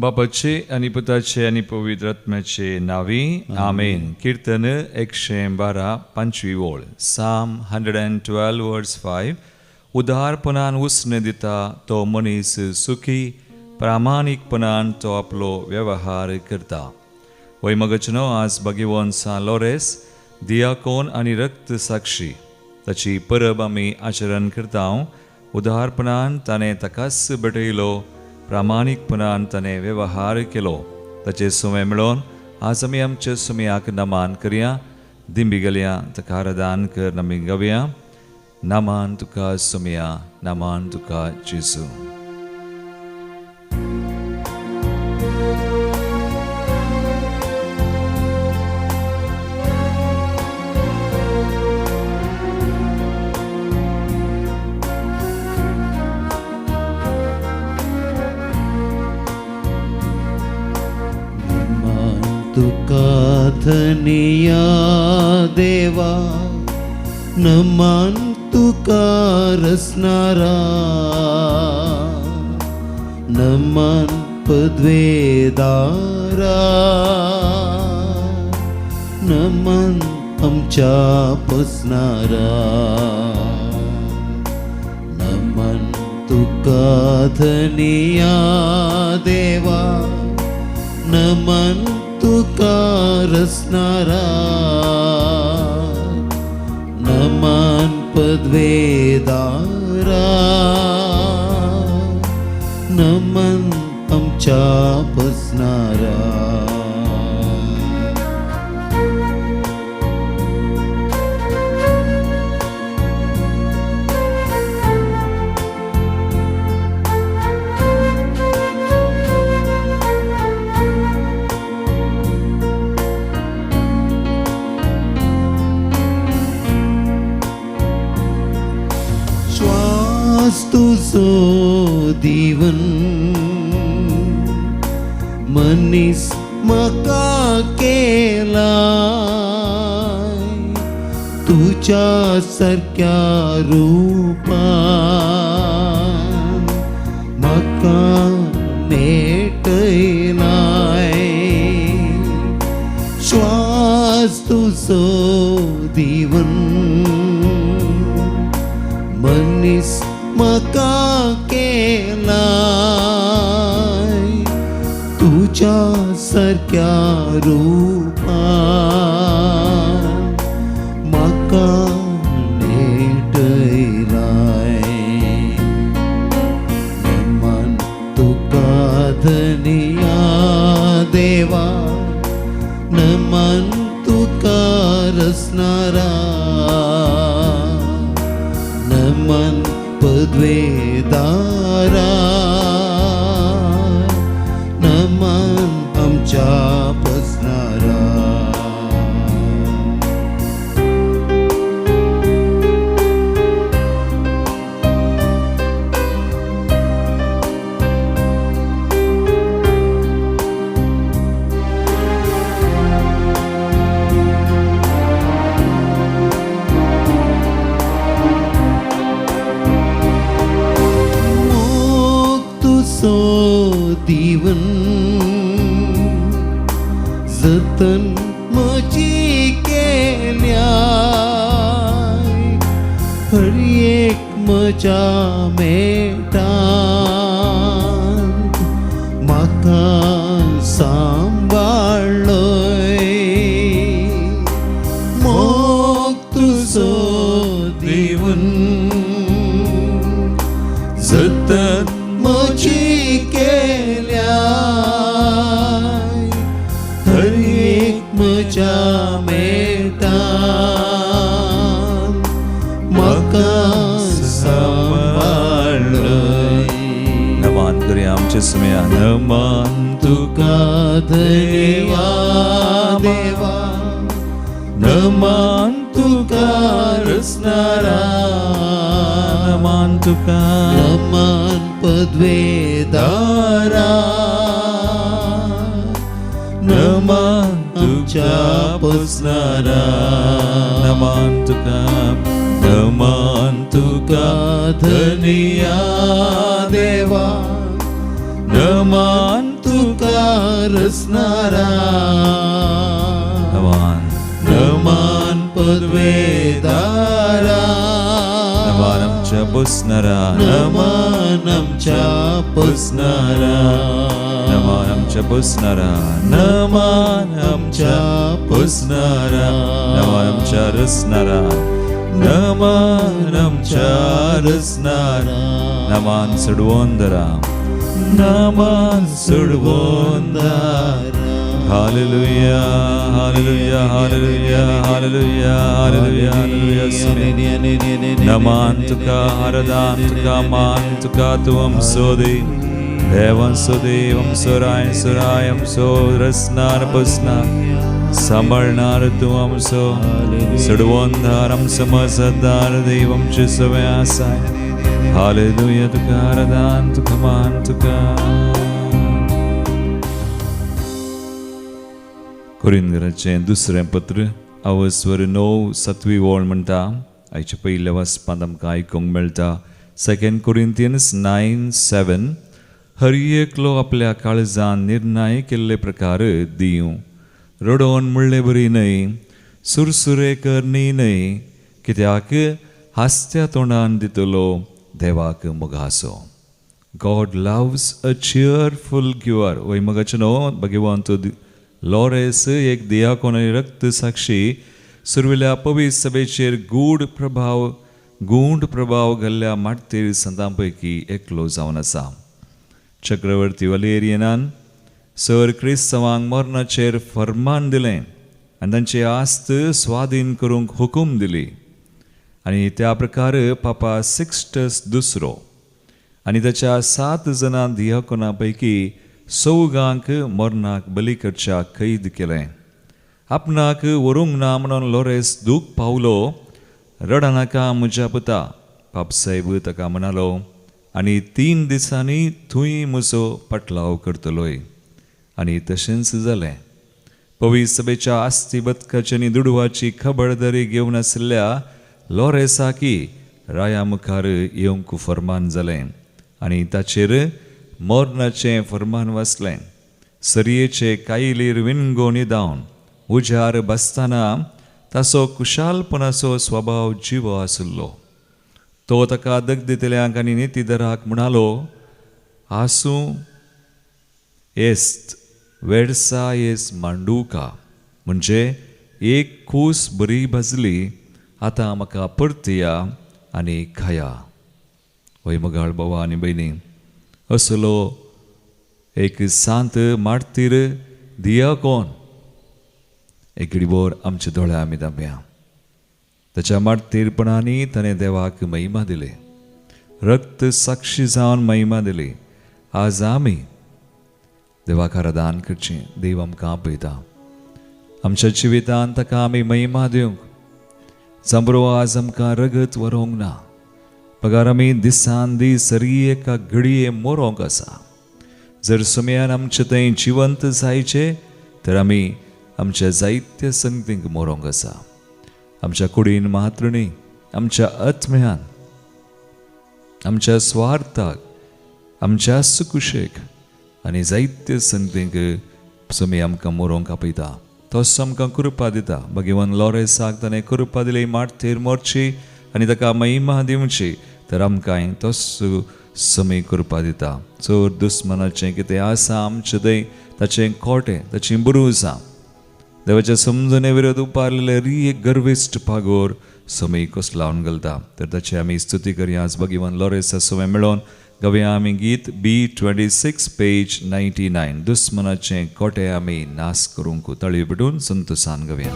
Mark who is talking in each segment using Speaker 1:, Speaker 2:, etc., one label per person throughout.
Speaker 1: बापाचे आनी पुताचे आनी पवित्र आत्म्याचे नांवी आमेन. कीर्तन 112 5वी ओळ, Psalm 112 verse 5. उदारपणान उसणें दिता तो मनीस सुखी, प्रामाणीकपणान तो आपलो वेवहार करता. वय मगचनो, आज भगवंत सान लोरेस दियाकोन आनी रक्त साक्षी ताची परब आमी आचरण करता. उदारपणान ताणें ताकाच भेटयलो, प्रामाणीकपणान ताणें वेवहार केलो. ताचें सुमें मेळोवन आज आमी आमच्या सुम्याक नमान करया. दिंबी गेल्या ताका आराधन कर आमी गावया. नमान तुका सुमया, नमान तुका जेजू.
Speaker 2: तुका धनिया देवा, नमान तुका रसनारा, नमान पदवेदारा, नमन आमच्या पसनारा. नमन तुका धनिया देवा, नमन तुका रसनारा, नमन पदवेदारा, नमन आमच्या पसनारा. श्वास तुजो दिवन मनीस म्हाका केला, तुज्या सारक्या रुपान म्हाका नेटयलाय. श्वास तुजो दिवन मनीस म्हाका केलाय, तुज्या सारक्या रुपान म्हाका नेटयलाय. नमन तुका धनिया देवा, नमन तुका रसनारा, नमन पदवेदारा, नमन आमच्या पसनारा. मोग तुजो दिवन जतन म्हजी केल्याय, हर एक म्हज्या मेटान म्हाका सांबाळ्ळय. मोग तुजो दिवन जतन म्हजी केल्याय, हर एक म्हज्या मेटान म्हाका सांबाळ्ळय.
Speaker 1: नमान करया आमचे सुमया. नमान
Speaker 2: तुका धनिया देवा, नमान तुका रसनारा,
Speaker 1: नमान तुका,
Speaker 2: नमन पदवेदारा, नमन आमच्या पसनारा.
Speaker 1: नमान तुका, नमान तुका
Speaker 2: धनिया देवा,
Speaker 1: नमान तुका
Speaker 2: रचणारा
Speaker 1: नमान
Speaker 2: नमान पदवेदारा
Speaker 1: नमान आमच्या बसणारा
Speaker 2: नमान आमच्या पुसणारा
Speaker 1: नमान आमच्या बसणारा नमान आमच्या पुसणारा नमान आमच्या रचणारा नमान आमच्या रचणारा नमान सोडवंदरा नमान सोडवंदरा. Hallelujah, hallelujah, hallelujah, hallelujah, hallelujah, hallelujah. नमान तुका, हरदान तुका, मान तुका, तुवम सोदे देवन सुदेवम सुराय सुरायम सो रसनार बसनार सांबाळणार तूं आमचो सडवंदार आमचो मजतदार देव आमचे सगळें आसाय. हालेलुया तुका आराधन तुका मान तुका. कोरिंदराचें दुसरें पत्र अवस्वर 9 सातवी वळ म्हणटा. आयच्या पयल्या वाचपांत आमकां आयकूंक मेळटा 2 कोरिंथियन्स 9:7. हर एकलो आपल्या काळजान निर्णय केल्ले प्रकार दिवं, रडोवन म्हणले बरी न्हय, सुरसुरे करणी न्हय, कित्याक हासत्या तोंडान दितलो देवाक मोगासो. God loves a cheerful giver. वय मोगाचें न्हू भगवंत लॉरेस एक दियाकोन आनी रक्त साक्षी सुरवेल्या पवित्र सभेचेर गूढ प्रभाव गूंड प्रभाव घाल्ल्या माटतेर संतां पैकी एकलो जावन आसा. चक्रवर्ती वलेरियनान सर क्रिस्तांवांक मरणाचेर फर्मान दिलें आनी तांची आस्त स्वाधीन करूंक हुकूम दिली आनी त्या प्रकार पापा सिक्स्टस दुसरो आनी ताच्या 7 जाणां दियाकोना पैकी 4 मरणाक बली करच्या कैद केलें. आपणाक व्हरूंक ना म्हणून लोरेस दूख पावलो. रडनाका म्हज्या पुता, पापसाहेब ताका म्हणालो, आनी 3 दिसांनी थंय म्हजो पटलाव करतलोय. आनी तशेंच जालें. पवित्र सभेच्या आस्ती बदकाची आनी दुडवाची खबरदारी घेवन आशिल्ल्या लोरेसाकी राया मुखार येवंक फर्मान जालें आनी ताचेर मरणाचें फर्मान वाचलें. सरयेचे कायलीर विणगो न्हिदावन उजार बसतना ताचो कुशालपणाचो स्वभाव जिवो आशिल्लो. तो ताका दगदितल्यांक आनी नितीदराक म्हणालो, आसूं एस्त वेडसा एस मांडुका, म्हणजे एक कूस बरी भाजली, आतां म्हाका परतया आनी खाया. वय मोगाळ भावा आनी भयणी, असलो एक सांत मार्तीर दियाकोन एक घडीभर आमच्या दोळ्या आमी दामया. ताच्या मार्तीरपणांनी ताणें देवाक महिमा दिली, रक्त साक्षी जावन महिमा दिली. आज आमी देवाक आराधन करचें. देव आमकां आपयता आमच्या जिवितांत, ताका आमी महिमा दिवंक. जांबरो आज आमकां रगत वरोवंक ना, पगार आमी दिसान दीस सरी एका घडये मरोंक आसा. जर सुमयान आमचे थंय जिवंत जायचे तर आमी आमच्या जायत्या संगतींक मरोंक आसा. आमच्या कुडीन मात्र न्ही, आमच्या आत्म्यान, आमच्या स्वार्थाक, आमच्या सुकुशेक आनी जायत्या संगतींक सुमी आमकां मरोंक आपयता. तोच आमकां कृपा दिता. भगवान लॉरेसाक ताणें कृपा दिली माटथेर मोरची आनी ताका महिमा दिवची, तर आमकांय तोच समी कृपा दिता. चड दुस्मनाचें कितें आसा आमचें थंय ताचें कोटें, ताचीं बुरुजां, देवाच्या समजणे विरोध उपारलेले री एक गर्विश्ट पागोर समी कस लावन घालता. तर ताची आमी स्तुती करया. आज भगवान लॉरेसा सवय मेळोवन गवया आमी गीत B26 page 99. दुस्मनाचें कोटे आमी नाश करूंक तळी पेटून संतोसान गवया.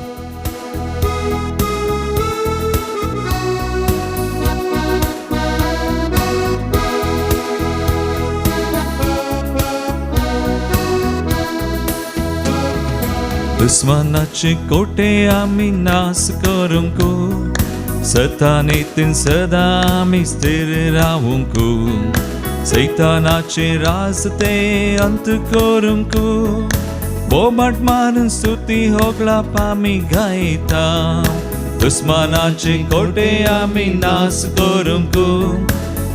Speaker 1: दुस्मनाचे कोटे आमी नाश करूंक, सतानीतीन सदां आमी स्थिर रावूंक, सैतानाचे राज ते अंत करूंक, बोबाट मारून स्तुती होगळाप आमी गायता. दुस्मनाचे कोटे आमी नाश करूंक,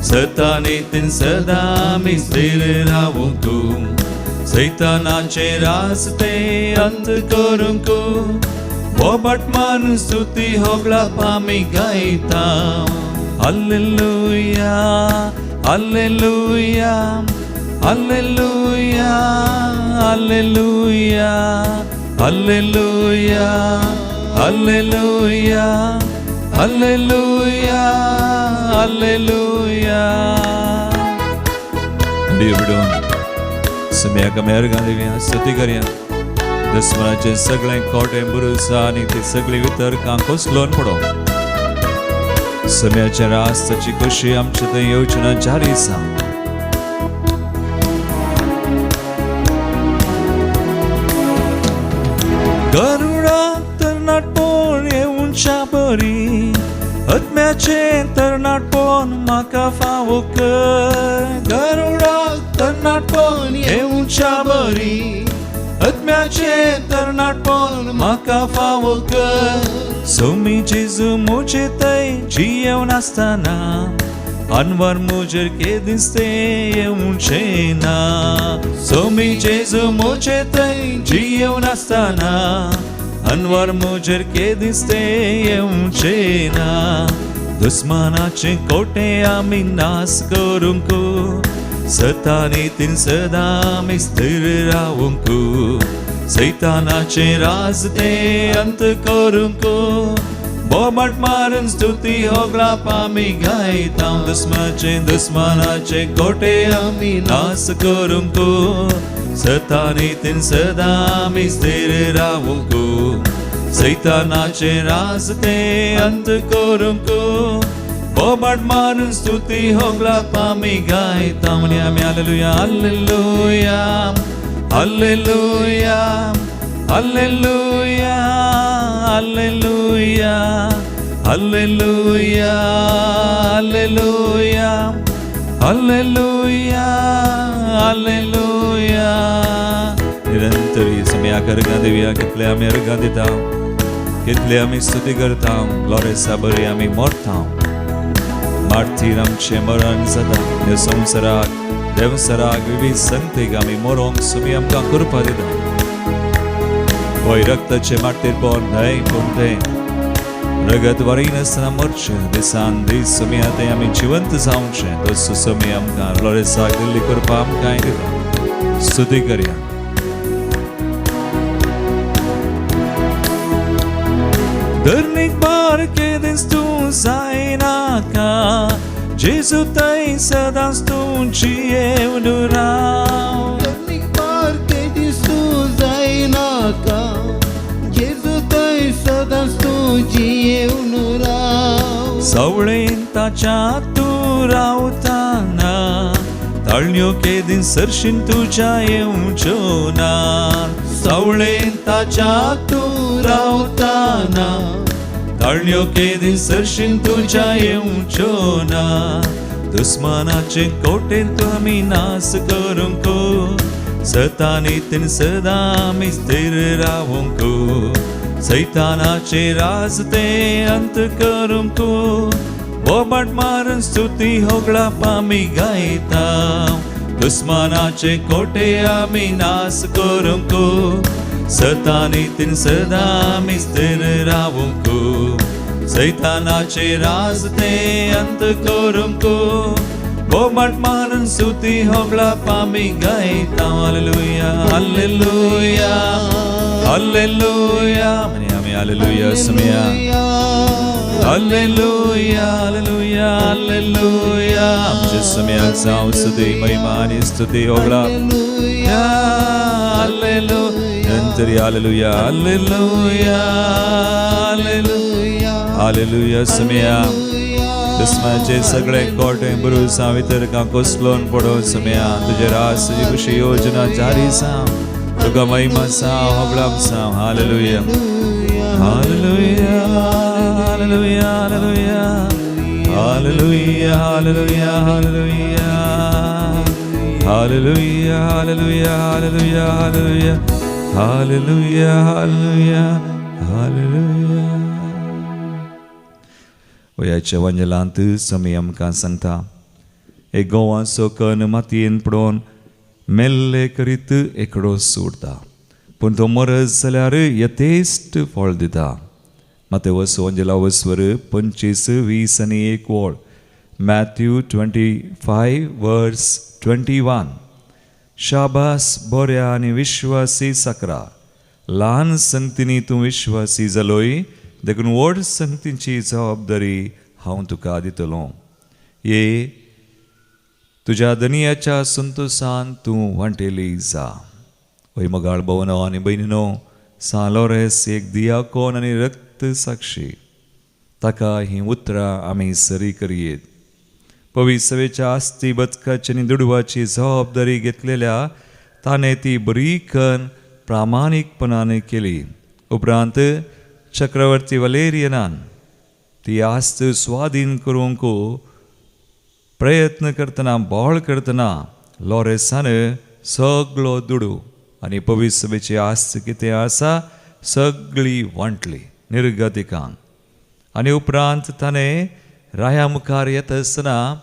Speaker 1: सतानीतीन सदां आमी स्थिर रावूंक, सैतानाचे रास्ते अंत करूंक बोबाट मारून स्तुती होगळाप आमी गायता. Hallelujah hallelujah hallelujah hallelujah hallelujah hallelujah hallelujah hallelujah. देवडून सम्याक आमी अर्गां दिवया, स्तुती करया. दुस्मनाचे सगळे कोटे बुरुसा आनी ते सगळी वितर्कां कोसलोन पडो. सम्याच्या रास ताची खोशी आमचे थंय येवची ना जारी आसा. गरुडाक तरणाटपण येवच्या बरी, आत्म्याचें तरणाटपण म्हाका फावो कर. गरुडाक तरणाटपण येवच्या बरी, आत्म्याचें तरणाटपण म्हाका फावो कर. सोमी जेजू म्हजे थंय जियेवन आसतना अनवर म्हजेर केदींच तें येवचें ना. सोमी जेजू म्हजे थंय जियेवन आसतना अनवर म्हजेर केदींच तें येवचें ना. दुस्मानाचे कोटे आमी नाश करूंक, सतानीतीन सदां आमी स्थिर रावूंक, सैतानाचे राज ते अंत करूंक बोबाट मारून स्तुती होगळाप आमी गायता. दुस्माचे दुस्मानाचे कोटे आमी नाश करूंक, सतानीतीन सदां आमी स्थिर रावूंक, सैतानाचे राज ते अंत करूंक बोबाट मारून स्तुती होगळाप आमी गायता. म्हणी आमी hallelujah hallelujah hallelujah hallelujah hallelujah hallelujah hallelujah hallelujah hallelujah. निरंतर समयाक अर्गां दिवया. कितले आमी अर्गां दिता, कितले आमी स्तुती करता. ग्लोरेसा बरी आमी मोरता, मार्तीर आमचें मरण जाता. ह्या संवसाराक देवसराक विविध संगतीक आमी मरोंक सुमी आमकां कृपा दिता. वय रक्ताचें मार्तीरपण न्हय, पूण तें रगत वरिनासतना मरचें. दिसान दीस सुमी आतां आमी जिवंत जावचें. तसो सुमी आमकां ग्लोरेसाक दिल्ली कृपा आमकां दिता. स्तुती करया. धरणीक बार केदींच तूं जायनाका, जेजू थंय सदांच तूं जियेवन राव.
Speaker 2: धरणीक पार केदींच तूं जायनाका, जेजू थंय सदांच तूं जियेवन राव.
Speaker 1: सावळेन ताच्या तूं रावताना, ताळण्यो केदीं सरशीन तुज्या येवच्यो ना. सावळेन ताच्या तूं रावताना, ताळण्यो केदीं सरशीन तुज्या येवच्यो ना. दुस्मानाचे कोटेन तूं आमी नाश करूंक, सतानीतीन सदां आमी स्थिर रावूंक, सैतानाचे राज ते अंत करूंक बोबाट मारून स्तुती होगळाप आमी गायता. दुस्मानाचे कोटे आमी नाश करूंक, सतानीतीन सदां आमी स्थिर रावूंक, सैतानाचे राज ते अंत करूंक बोबाट मारून स्तुती होगळाप आमी गायता. Hallelujah hallelujah hallelujah. म्हणी आमी हालेलुया समया. Hallelujah hallelujah hallelujah. आमच्या समयाक जावं स्तुती महिमा आनी स्तुती होगळाप. हालेलुया. नंतर hallelujah hallelujah hallelujah hallelujah. समया दुस्मानाचे सगळे कोटे बुरुसां वितर्कां कोसलोन पडो. समया तुजे रास तुजी खुशी योजना जारी सा, तुका महिमा सा, होगळाप सा. Hallelujah hallelujah hallelujah hallelujah hallelujah hallelujah hallelujah hallelujah hallelujah hallelujah hallelujah hallelujah hallelujah. वयाच्या वंजलांत समी आमकां सांगता, एक गोवाचो कण मातयेन पडोवन मेल्ले करीत एकडो सोडता पूण तो मरत जाल्यार यथेश्ट फळ दिता. मातेवस ओंजेला वस्वर 25:20 आनी 1 वळ. Matthew 25:21. शाबास बऱ्या आनी विश्वासी सकरा, ल्हान संगतींनी तूं विश्वासी जालोय, देखून व्हड संगतींची जबाबदारी हांव तुका दितलो. ये, तुज्या दनियाच्या संतोशान तूं वांटेली जा. वय मोगाळ भोवनो आनी भयणीनो, सान लोरेस एक दियाकोन आनी रक्त साक्षी, ताका हीं उतरां आमी सरी करयेत. पविसवेच्या आस्ती बदकाची आनी दुडवाची जबाबदारी घेतलेल्या ताणें ती बरी कन प्रामाणीकपणान केली. उपरांत चक्रवर्ती वलेरियनान ती आस्त स्वाधीन करूंक प्रयत्न करतना, बोळ करतना लॉरेसान सगळो दुडू आनी पविसवेची आस्त कितें आसा सगळी वांटली निर्गतिकांक. आनी उपरांत ताणें राया मुखार येता आसतना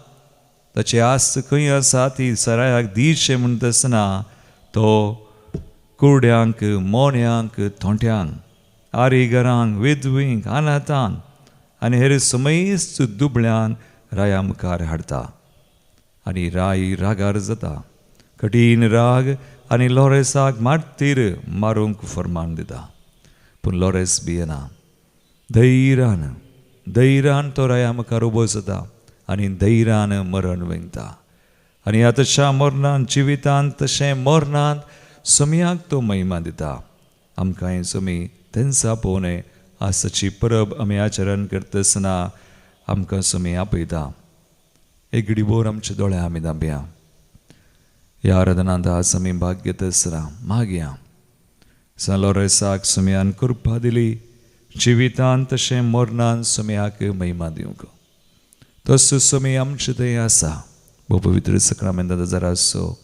Speaker 1: ताची आस्त खंय आसा ती सरायाक दिवचें म्हणटा आसतना तो कुरड्यांक, मोन्यांक, थोंट्यांक, आरीगरांक, विधवींक, अनाथांक आनी हेर समेस्त दुबळ्यांक राया मुखार हाडटा. आनी राय रागार जाता, कठीण राग, आनी लॉरेसाक मारतीर मारूंक फर्मान दिता. पूण लॉरेस भियेना, धैर्यान धैर्यान तो राया मुखार उबो जाता आनी धैर्यान मरण वेंगता. आनी ह्या तशा मरणान जिवितांत तशें मरणांत सोमयाक तो महिमा दिता. आमकांय सोमी तेंचा पळोवणें आसाची परब आमी आचरण करता आसतना आमकां सोमी आपयता. एक घडीभर आमचे दोळे आमी धांपया. ह्या आराधनांत आज आमी भाग घेता आसतना मागया, सान लोरेसाक सोमयान कृपा दिली जिवितांत तशें मरणान सोमयाक महिमा दिवंक. तसो सोमी आमचे थंय आसा. भोव पवित्र सक्रामेंतांत जरासो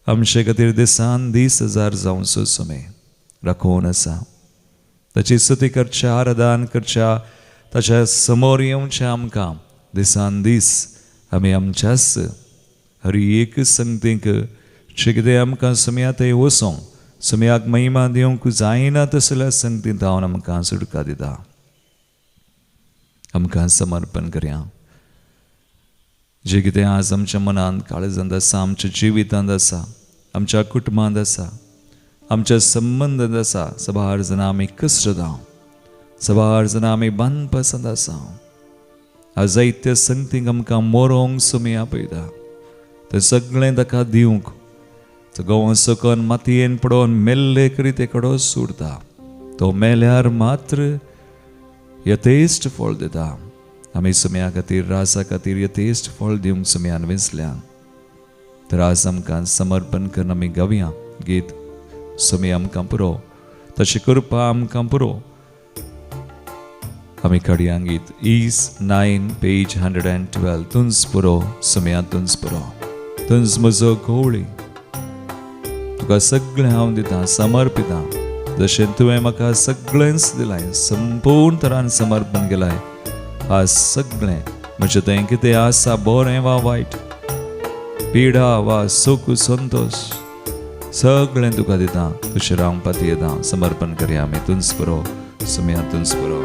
Speaker 1: आमचे खातीर दिसान दीस हजार जावचो सोमे राखोवन आसा. ताची स्तुती करच्या, आराधन करच्या, ताच्या समोर येवचें आमकां दिसान दीस आमी आमच्याच हर एक संगतीक जे कितें आमकां सोमया थंय वचोंक सोमयाक महिमा दिवंक जायना तसल्या संगतींत हांव आमकां सुटका दिता. आमकां समर्पण करया. जे कितें आज आमच्या मनांत काळजांत आसा, आमच्या जिवितांत आसा, आमच्या कुटुंबांत आसा, आमच्या संबंदांत आसा, सबार जाणां आमी कसरत, सबार जाणां आमी बांदपासांत आसा. आज जायत्या संगतींक आमकां मोरोंक सोमी आपयता, तें सगळें ताका दिवंक तो गोवा सकन मातयेन पडोवन मेल्ले करीत एकडो सोडता. तो मेल्यार मात्र यथेश्ट फळ दिता. आमी सोम्या खातीर, राजा खातीर यथेश्ट फळ दिवंक सोम्यान वेंचल्या. तर आज आमकां समर्पण करून आमी गावया गीत सोमी आमकां पुरो, तशें करपा आमकां पुरो. आमी काडया गीत is 9 page 112. तुंच पुरो सोम्या, तुंच पुरो, तुंच म्हजो गवळी, तुका सगळें हांव दितां, समर्पितां. जशें तुवें म्हाका सगळेंच दिलाय, संपूर्ण तरान समर्पण केलाय. आज सगळें म्हजें थंय कितें आसा, बरें वा वायट, पिडा वा सुख संतोश, सगळें तुका दितां. तुजेर हांव पातयेतां. समर्पण करया आमी. तुंच पुरो सोम्या, तुंच पुरो.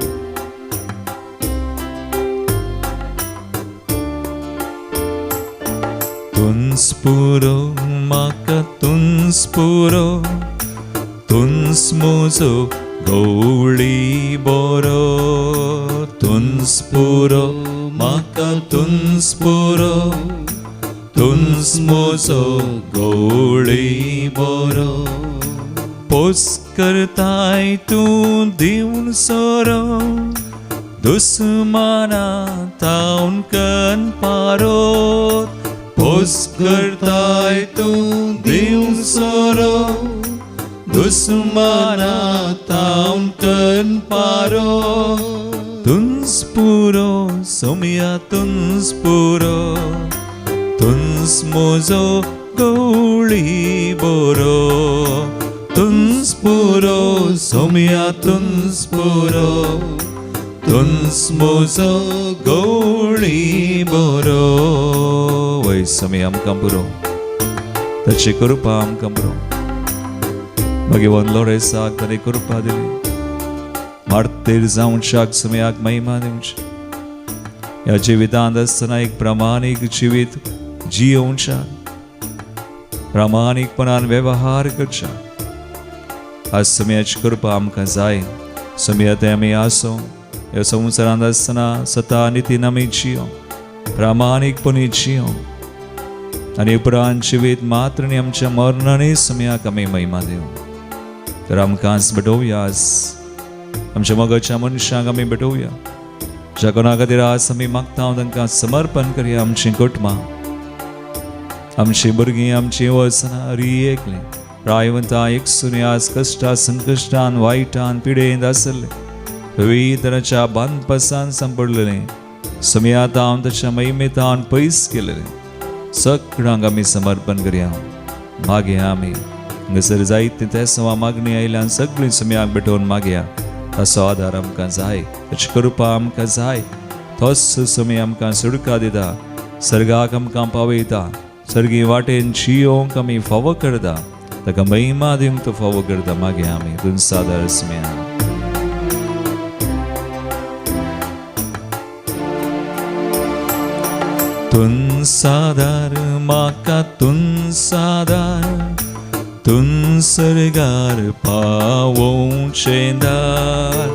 Speaker 1: तुंच पुरो म्हाका, तुंच पुरो, तुंच म्हजो गवळी बरो. तुंच पुरो म्हाका, तुंच पुरो, तुंच म्हजो गवळी बरो. पोस करताय तूं दिवन सोरो, दुस्माना तावन कन पारो. पोस करताय तूं दिवन सोरो, दुस्माना तावन कन पारो. तुंच पुरो सोमया, तुंच पुरो, तुंच म्हजो गवळी बरो. तुंच पुरो सोमया, तुंच पुरो, तुंच म्हजो गवळी बरो. वय सोमया आमकां पुरो. ताची कृपा आमकां बरो. भगवान लोरेसाक ताणें कृपा दिली मार्तेर जावच्याक समयाक महिमा दिवची. ह्या जिवितांत आसतना एक प्रमाणीक जिवीत जियोवच्याक प्रामाणीकपणान वेव्हार करच्याक आज समयाची कृपा आमकां जाय. समया ते आमी आसूं ह्या संवसारांत आसतना सता नितीन आमी जियो, प्रामाणीकपणी जियो आनी उपरांत जिवीत मात्र न्ही आमच्या मरणानूय समयाक आमी महिमा दिवं. तर आमकां आज भेटोवया, आज आमच्या मोगाच्या मनशांक आमी भेटोवया. ज्या कोणा खातीर आज आमी मागता तांकां समर्पण करया. आमचीं कुटुंबां, आमची भुरगीं, आमचीं वचना री एकलें प्रायवंता एकसुनी आज कश्टा संकश्टान वायटान पिडेंत आसले, विविध तरांच्या बांदपासान सांपडलेलें, समयातावन ताच्या महिमेतावन पयस केलेलें सगळ्यांक आमी समर्पण करया. मागया आमी हांगासर जायते ते सवा मागणी आयल्यान सगळीं समयाक भेटोवन मागया. ताचो आदार आमकां जाय, ताची कृपा आमकां जाय. तोच समय आमकां सुडका दिता, सर्गाक आमकां पावयता, सर्गी वाटेन जियोंक आमी फावो करता, ताका महिमा दिवंक तो फावो करता. मागीर आमी तुमचो आदार समया. तुंसादार म्हाका तुंसादार, तुंसर्गार पावोवचें दार.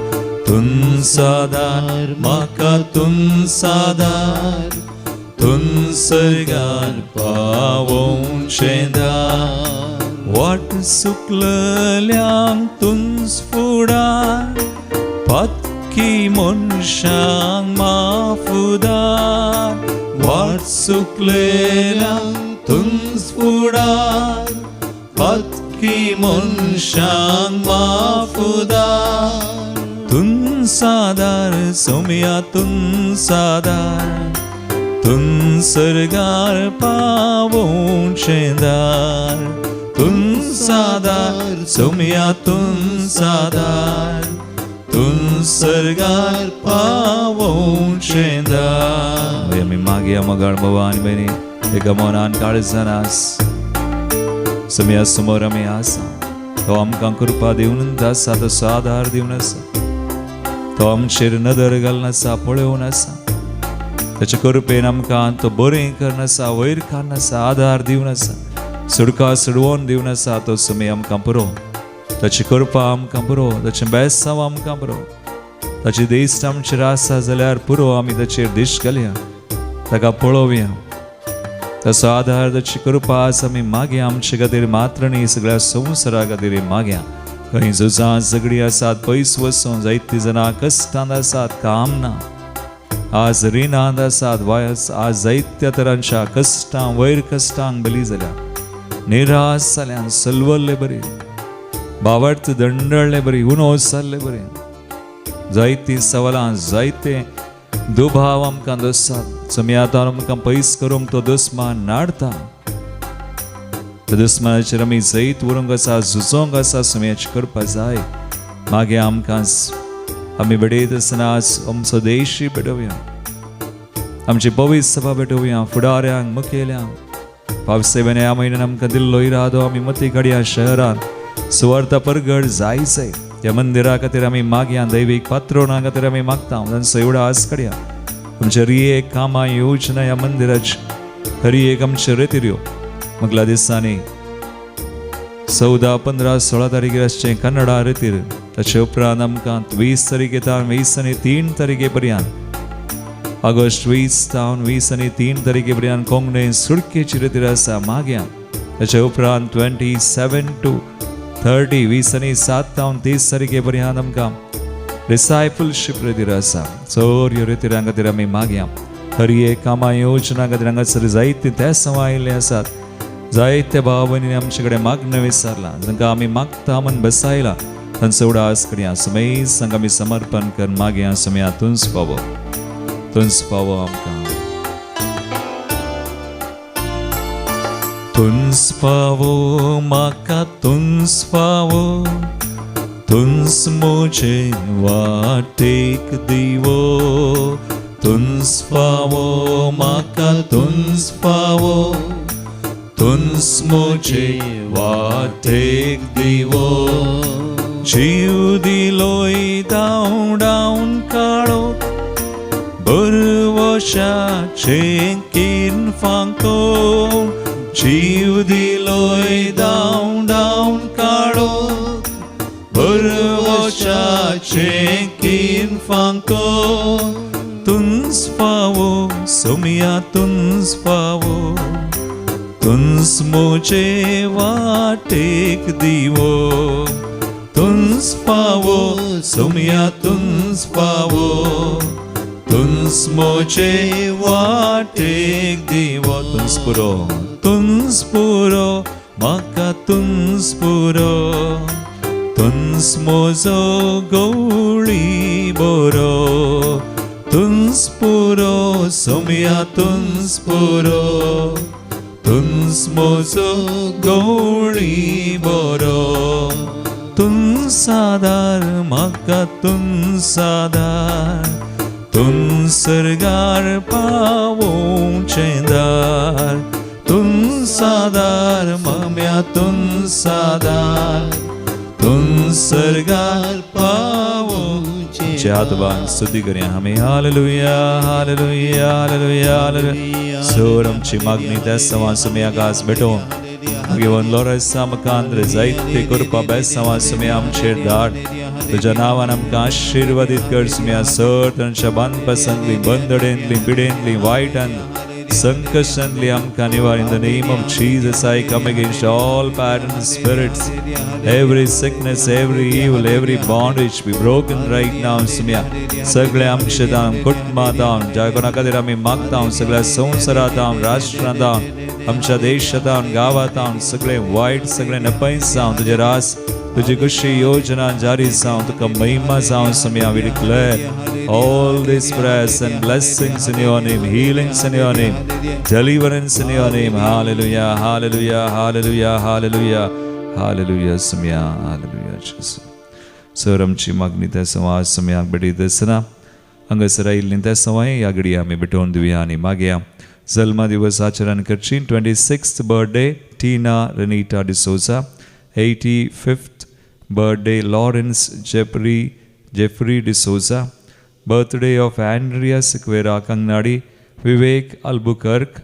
Speaker 1: तुंसादार म्हाका तुंसादार, तुंसर्गार पावोवचें दार. वाट सुकलल्यांक तुंस फुडार, पत्की मनशांक माफुदार. वाट सुकलेल्यांक तुंस फुडार, पत्की मनशांक माफुदार. तुंसादार सोमया तुंसादार, तुंसर्गार पावोवचें दार. तुंसादार सोमया तुंसादार, तुंसर्गार पावोवचें दार. आमी मागया मोगाळ बाबा आनी भयणी, एका मनान काळजान आस समया समोर आमी आसा. तो आमकां कृपा दिवन आसा, तसो आदार दिवन आसा, तो आमचेर नदर घालून आसा, पळोवन आसा. ताचे कृपेन आमकां तो बरें करून आसा, वयर काडून आसा, आदार दिवन आसा, सुडका सुडवोन दिवन आसा. तो समय आमकां पुरो, ताची कृपा आमकां पुरो, ताचें बेसांव आमकां पुरो, ताची दिश्ट आमचेर आसा जाल्यार पुरो. आमी ताचेर दिश्ट घालया, ताका पळोवया. ताचो आदार, ताची कृपा आज आमी मागया. आमचे खातीर मात्र न्ही, सगळ्या संवसारा खातीर मागया. खंय झुजां झगडी आसात, पयस वचून जायतीं जाणां कश्टांत आसात, काम ना, आज रिणांत आसात, वायस आज जायत्या तरांच्या कश्टां वयर कश्टांक बली जाल्या, निराश जाल्यान, सलवल्ले बरी, बावट दंडळ्ळे बरी, उणो जाल्ले बरी. जायतीं सवालां, जायते दुभाव आमकां दोसात. समयातान आमकां पयस करूंक तो दुस्मान नाडता. त्या दुस्मानाचेर आमी जैत व्हरूंक आसा, झुजोंक आसा, समयाची करपा जाय. मागीर आमकां आमी भेटयत आसतना आज आमचो देशूय भेटोवया, आमची पवित्र सभा भेटोवया, फुडाऱ्यांक, मुखेल्यांक. पावसेवेन ह्या म्हयन्यान आमकां दिल्लो इरादो आमी मती काडया. शहरांत सुवार्ता परगट जाय जाय. त्या मंदिरा खातीर आमी मागया, दैवीक पात्रोणा खातीर आमी मागता, तांचो एवढो आस काडया. आमच्या हर एक कामां योजना ह्या मंदिराची, हर एक आमच्यो रेतिऱ्यो. मुगल्या दिसांनी 14, 15, 16 तारखेर आसचें कन्नडा रेतीर. ताचे उपरांत आमकां 20 तारखे तावन 20 आनी 3 तारखे पर्यंत, ऑगस्ट 20 तावन 20 आनी 3 तारखे पर्यंत कोंकणी सुडकेची रेतीर आसा, मागया. ताचे उपरांत 27 टू 30, 20 आनी 7 तावन 30 तारखे पर्यंत आमकां डिसायपलशीप रेतीर आसा. चड ह्यो रेतिरां खातीर आमी मागया. हर एक कामां योजना खातीर हांगासर जायते ते आयिल्ले आसात. जायते भाव भयणींनी आमचे कडेन मागणें विचारलां, जांकां आमी मागता म्हण बसायला, तांचो उडास करया. समेज तांकां आमी समर्पण कर मागया. समया तुंच पावो, तुंच पावो आमकां, तुंच पावो म्हाका, तुंच पावो, तुंच म्हजे वाटेक दिवो. तुंच पावो म्हाका, तुंच पावो, तुंस मुझे वाटेक दिवो जीव दिलोय धांवडावन काळो बरवशाचे किन फांको जीव दिलोय धांवडावन काळो बरवशाचे किन फांको तुंस फावो सोमिया तुंस फावो तुंस मुझे वाटेक दिवो तुंस फावो सोमिया तुंस फावो तुंस मुझे वाटेक दिवो तुंस पुरो म्हाका तुंस पुरो तुंस म्हजो गवळी बरो तुंस पुरो सोमया तुंस पुरो तुंस म्हजो गवळी बरो तुंस आदार म्हाका तुंस आदार तुंस सर्गार पावोवचें दार तुंस आदार माम्या तुंस आदार तुंस सर्गार पावोवचें हात स्तुती करया आमी. Hallelujah hallelujah hallelujah hallelujah. सोर आमची मागणी त्या सवां सुमयाक आज भेटोवन मागीर लोरस आमकां जायते करपा बेसांवा सुमया आमचेर धाड. तुज्या नांवान आमकां आशिर्वादीत कर सुमया. सर तांच्या बांदपासांतली बंदडेंतली पिडेंतली वायटान संकटांतली आमकां निवार. In the name of Jesus, I come against all pattern spirits, every sickness, every evil, every bondage be broken right now. Somaiya सगळे आमचे दाम कुटुंबात ज्या कोणा खातीर आमी मागता सगळ्या संवसारात राष्ट्रांत आमच्या देशात गांवात सगळे वायट सगळे नपैस जावं. तुजे रास तुझी खुशी योजना जारी जावं. तुका महिमा जावं Somaiya. We declare all these prayers and blessings in your name, healings in your name, deliverance in your name. Hallelujah, hallelujah, hallelujah, hallelujah, hallelujah, Sumya, hallelujah, Jesus. Sir आमची मागणी त्या समाज सुमयाक भेटीत आसतना हांगासर आयिल्ली त्या समय ह्या घडये आमी भेटोवन दिवया आनी मागया. जल्मा दिवस आचरण करची. 26th birthday Tina Renita D'Souza, 85th birthday Lawrence Jeffrey D'Souza, birthday of Andrea Sequeira Kangnadi, Vivek Albuquerque,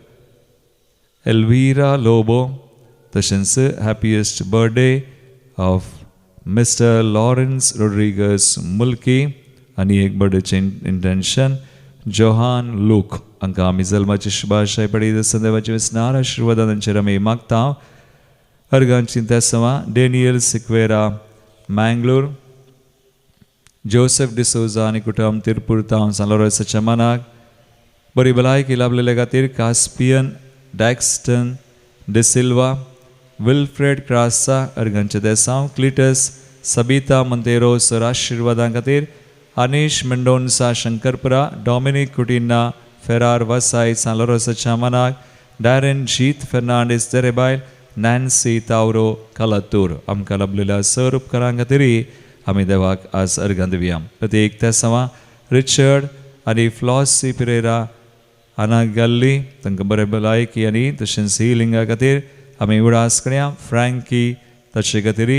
Speaker 1: Elvira Lobo, तशेंच happiest birthday of Mister Lawrence Rodrigues Mulki आनी एक बर्थडेचें इंटेन्शन जोहान लूक हांकां आमी जल्माची शुभाशय पडीत आसतना देवाचे स्नार आशिर्वादां तांचेर आमी मागता. अर्गांची तेसवां डेनियल सिक्वेरा मँगलोर, जोसेफ डिसोजा आनी कुटुंब तिरपूर तावन सान लोरेंसाच्या मनाक बरी भलायकी लाभलेले खातीर कास्पियन डॅक्स्टन डिसिल्वा, विल्फ्रेड क्रासा अर्गांचे देसांव, क्लिटस सबिता मंतेरो सर आशिर्वादां खातीर अनीश मेंडोन्सा शंकरपुरा, डॉमिनीक कुटिन्ना फेरार वसाय सान लोरेंसाच्या मनाक, डॅरन जीत फेर्नांडीस देरेबायल, नॅन्सी तावरो कलातूर आमकां लाभलेल्या सर उपकारां खातीर आमी देवाक आज अर्गां दिवया. प्रत्येक त्या सवा रिचर्ड आनी फ्लॉसी पिरेरा आनागल्ली तांकां बरें भलायकी आनी तशेंच हिलिंगा खातीर आमी उडास करया. फ्रँकी ताचे खातीर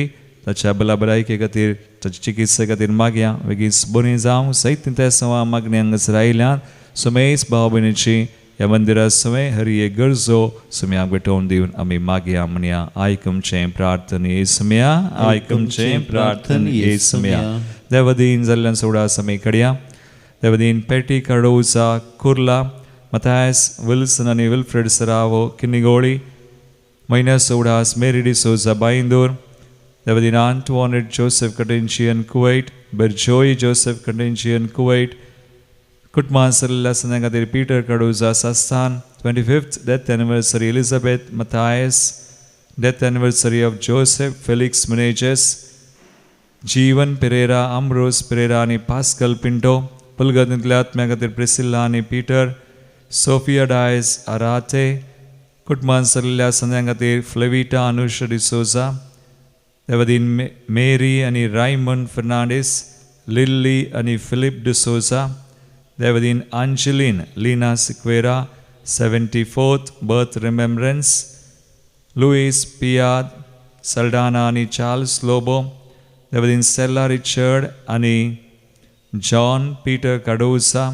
Speaker 1: ताच्या भला भलायके खातीर ताचे चिकित्से खातीर मागया. बेगीन बरी जावं सयत त्या सवा मागणी हांगासर आयल्यान सुमेस भाव भयणीची ह्या मंदिरा सवें हर एक गरजो सुम्याक भेटोवन दिवन आमी मागया. म्हणया आयकमचें प्रार्थने सुम्या, आयकमचें प्रार्थने सुम्या. देवदीन जाल्ल्यान सोडास आमी कडया. देवदीन पेटी कडोवचा कुर्ला, मथायस विल्सन आनी विल्फ्रेड सरावो किन्निगोळी म्हयन्या सोडास मेरी डिसोजा बायंदूर. देवदीन आंटवानेट जोसेफ कटेंशियन कुवैट, बेर्जोई जोसेफ कटेंशियन कुवैट कुटुंबां सरलेल्या संद्या खातीर Peter Cardoza Sasthan, 25th death anniversary Elizabeth Mathias, death anniversary of Joseph Felix Menezes, Jeevan Pereira, Ambrose Pereira आनी पास्कल पिंटो. पुलगतींतल्या आत्म्या खातीर प्रिसिल्ला आनी पीटर, सोफिया डायस आराते कुटुंबान सरलेल्या संद्या खातीर फ्लेविटा अनुषा डिसोजा. देवदीन मेरी आनी रायमंड फर्नांडीस, लिल्ली आनी फिलीप डिसोजा. देवदीन Angeline Lina Sequeira, 74th birth remembrance. Lewis Piad Saldanha आनी चार्ल्स लोबो, देवादीन सेल्ला रिचर्ड आनी जॉन पीटर कार्डोसा,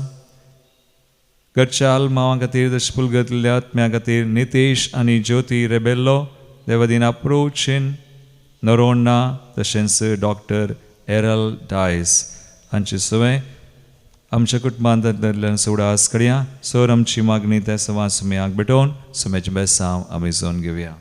Speaker 1: घरच्या मावां खातीर तशें पुलगतल्या आत्म्या खातीर नितेश आनी ज्योती रेबेल्लो, देवादीन अप्रोचीन नरोण्णा तशेंच डॉक्टर एरल डायस हांचे सवें आमच्या कुटुंबांतल्यान उडास करया. सर आमची मागणी त्या सवां सुमयाक भेटोवन सुम्याचें बेसांव आमी जोन घेवया.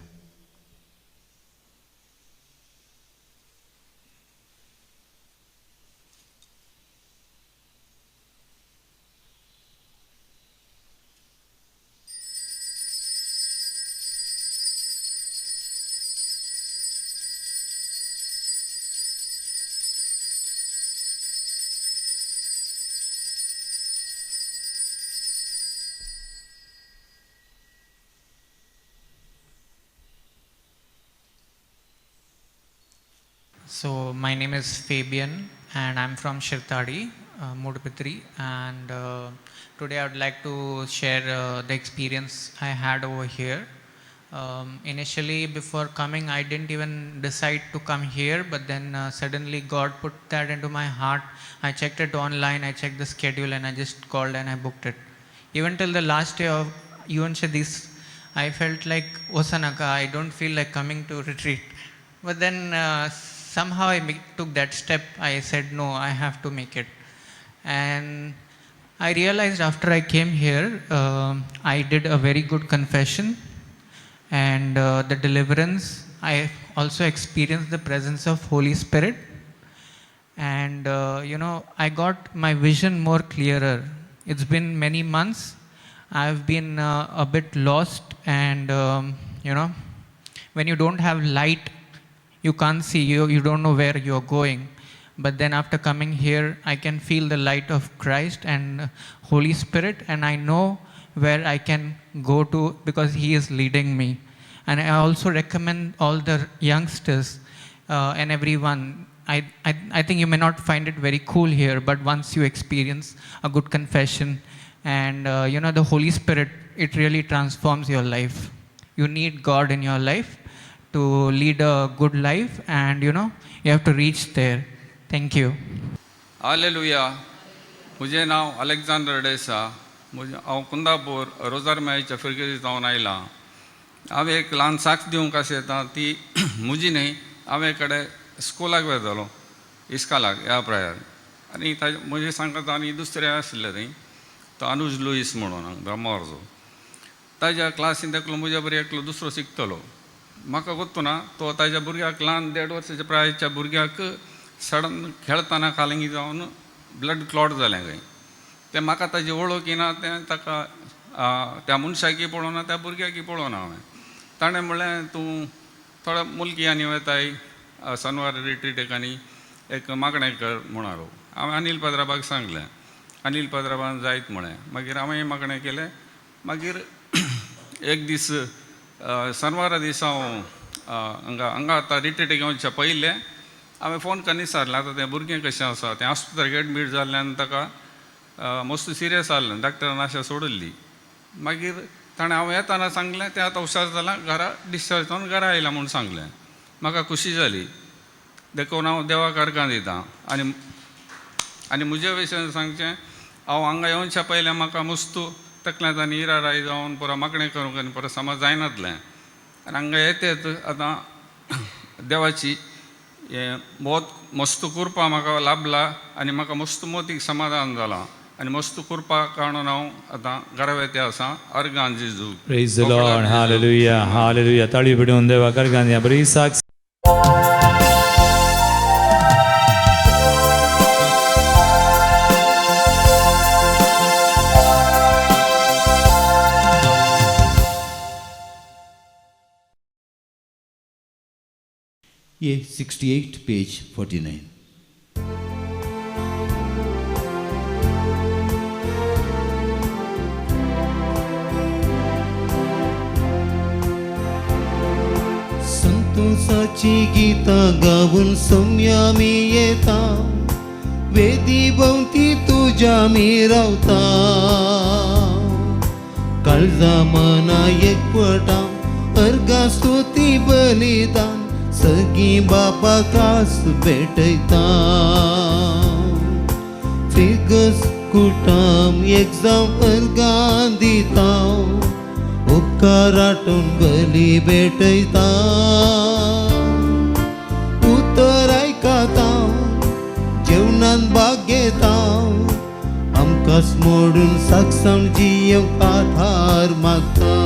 Speaker 3: So my name is Fabian and I'm from Shirtadi, Moodbidri, and today I would like to share the experience I had over here. Initially, before coming, I didn't even decide to come here, but then suddenly God put that into my heart. I checked it online, I checked the schedule, and I just called and I booked it. Even till the last day of Yuvan this, I felt like Osanaka, I don't feel like coming to retreat. But then somehow I took that step. I said, no, I have to make it. And I realized after I came here, I did a very good confession and the deliverance. I also experienced the presence of Holy Spirit. And, I got my vision more clearer. It's been many months. I've been a bit lost and, when you don't have light, you can't see, you don't know where you're going. But then after coming here, I can feel the light of Christ and Holy Spirit, and I know where I can go to because He is leading me. And I also recommend all the youngsters and everyone. I think you may not find it very cool here, but once you experience a good confession and the Holy Spirit, it really transforms your life. You need God in your life to lead a good life, and you have to reach there. Thank you.
Speaker 4: Hallelujah. म्हजें नांव Alexander Desa. म्हजें हांव कुंदापूर रोजार मायच्या फिरगेजी जावन आयलां. हांवें एक ल्हान साक्ष दिवंक आशें येता ती म्हजी न्हय. हांव एक कडेन स्कुलाक वेतालो इस्कालाक ह्या प्रायार आनी ताजे म्हजें सांगता आनी दुसरें आशिल्लें थंय तो अनुज लुईस म्हणून ब्रह्मावरचो. ताज्या क्लासीन एकलो म्हज्या बरी एकलो दुसरो शिकतलो. म्हाका गोत्तू ना तो ताज्या भुरग्याक ल्हान 1.5 वर्साच्या प्रायच्या भुरग्याक सडन खेळतना कालंगी जावन ब्लड क्लॉट जालें खंय. तें म्हाका ताजी वळखी ना. तें ताका त्या मनशाकय पळोवना त्या भुरग्याकय पळोवना हांवें. ताणें म्हणलें तूं थोडे मुलकी आनी वेताय सनवार रिट्रीटेक आनी एक मागणें कर म्हणालो. हांवें अनिल पाद्राबाक सांगलें. अनिल पाद्राबान जायत म्हळें. मागीर हांवें मागणें केलें. मागीर एक दीस सनवारा दीस हांव हांगा हांगा आतां रिट्रीटेक येवच्या पयलें हांवें फोन करून विचारलें आतां तें भुरगें कशें आसा. तें आस्पत्रेक एडमीट जाल्ल्यान ताका मस्त सिरियस आहलें. डॉक्टरान आशा सोडिल्ली. मागीर ताणें हांव येताना सांगलें तें आतां हुशार जालां घरा डिस्चार्ज जावन घरा आयलां म्हूण सांगलें. म्हाका खुशी जाली देखून हांव देवाक अर्गां दितां. आनी आनी म्हजे विशयान सांगचें हांव हांगा येवच्या पयलें म्हाका मस्तू तकल्यांत आनी इराराय जावन पुरो मागणें करूंक आनी पुरो समज जायनातलें. आनी हांगा येतेत आतां देवाची हें बोत मस्त कृपा म्हाका लाभला आनी म्हाका मस्त मोतीक समाधान जालां आनी मस्त कृपा काडून हांव आतां घरा वेते आसा. अर्गां जेजू.
Speaker 1: Praise the Lord. Hallelujah. Hallelujah. ताळी पिडून देवा करगांया बरी साक्ष.
Speaker 2: A 68, page 49. संतोषाची गीतां गावन सौम्या मी येता, वेदी भोंवती तुज्या मी रावता. काळजा मना एकवटा अर्गां स्तुती बलिदान सगळीं बापा कास भेटयता. फिगस कुटाम एग्जाम अर्गां दिता, उपकाराटून बली भेटयता. उतर आयकता, जेवणान भाग घेता, आमकां मोडून साक्षां जियेवंक आधार मागता.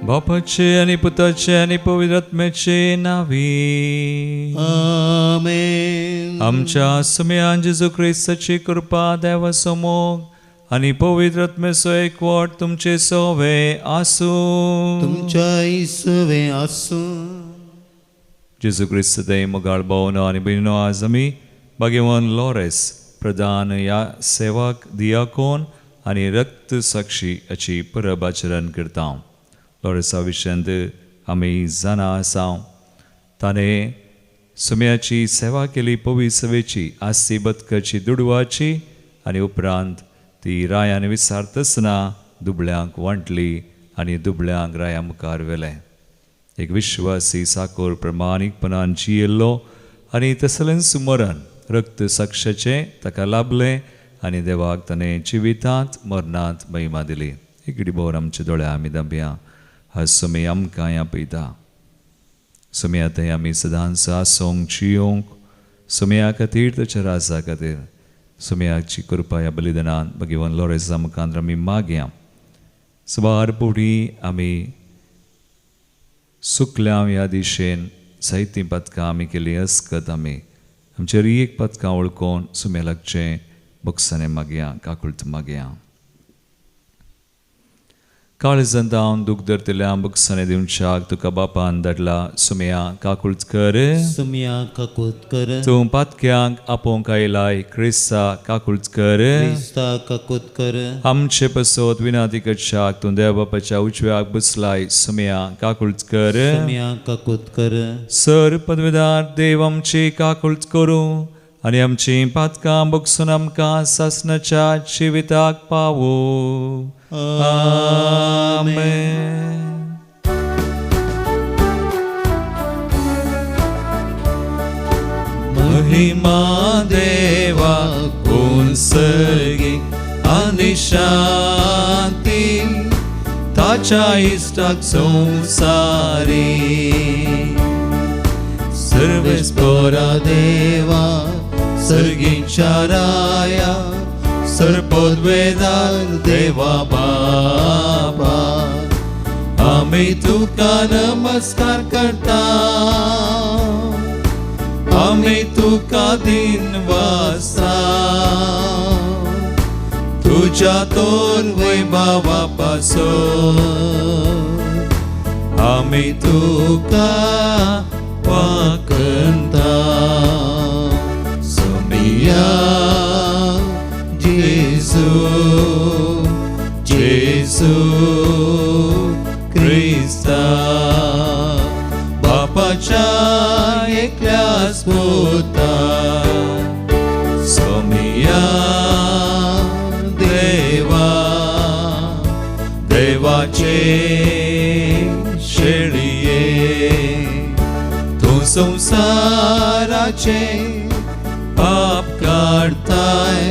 Speaker 1: बापाचे आनी पुताचे आनी पवित्र आत्म्याचे नावी.
Speaker 2: आमेन.
Speaker 1: आमच्या सुम्यान जेजू क्रिस्ताची कृपा, देवाचो मोग आनी पवित्र आत्म्याचो एकवट तुमचे सोवे आसूं.
Speaker 2: तुमच्या इसवे आसूं.
Speaker 1: जेजू क्रिस्त दे मोगाळ भावनो आनी भयणीनो, आज आमी भाग्यवान लॉरेस प्रधान ह्या सेवक, दियाकोन आनी रक्त साक्षी हाची परब आचरण करता. लॉरेसा विशयांत आमी जाणा आसा, ताणें सुम्याची सेवा केली, पवित्र सभेची, आस्ती बदकाची, दुडवाची आनी उपरांत ती रायान विसारतासना दुबळ्यांक वांटली आनी दुबळ्यांक राया मुखार व्हेलें. एक विश्वासी साकोर प्रमाणीकपणान जियेल्लो आनी तसलेंच मरण रक्त साक्षाचें ताका लाभलें आनी देवाक ताणें जिवितांत मरणांत महिमा दिली. एक भोवर आमचे दोळे आमी दांपया. हा सुमी आमकां आपयता. सुमया थंय आमी सदांच आसोंक, जियोंक, सुमया खातीर, ताच्या राजा खातीर सुमयाची कृपा ह्या बलिदानान भगवान लोरेसा मुखार आमी मागया. सुमार पुडी आमी सुकल्या ह्या दिशेन जायतीं पदकां आमी केलीं. अस्कत आमी आमचेर एक पदकां वळखून सुमे लागचें बक्षाने मागया, काकुळत मागया. काळजांत हांव दूख धरतल्या बक्षाने दिवच्याक तुका बापान धाडला. सुमया काकुळत कर.
Speaker 2: सुमया काकूत कर.
Speaker 1: तूं पातक्यांक आपोवंक आयलाय. क्रिस्ता काकुळत कर.
Speaker 2: क्रिस्ता काकूत कर.
Speaker 1: आमचे पसत विनाती करच्याक तूं देव बापाच्या उजव्याक बसलाय. सुमया काकुळत कर.
Speaker 2: सुमया काकूत कर.
Speaker 1: सर पदवेदार देव आमची काकुळत करूं आनी आमची पातकां बगसून आमकां सासणाच्या जिविताक पावो. आमेन. महिमा देवा कोण सर्गी आनी शांती ताच्या इश्टाक संवसारी.
Speaker 2: सर्वेस्पोरा देवा, सर्गींच्या राया, सर्पद्वेदार देवा बापा, आमी तुका नमस्कार करता, आमी तुका दिन वासा, तुझ्या तोर वैभवा पासून आमी तुका वाकंता. सोमिया जेजू, जेजू क्रिस्ता, बापाच्या एकल्याच पुता, सोमिया देवा, देवाचे शेळये, तूं संवसाराचे पाप काडताय,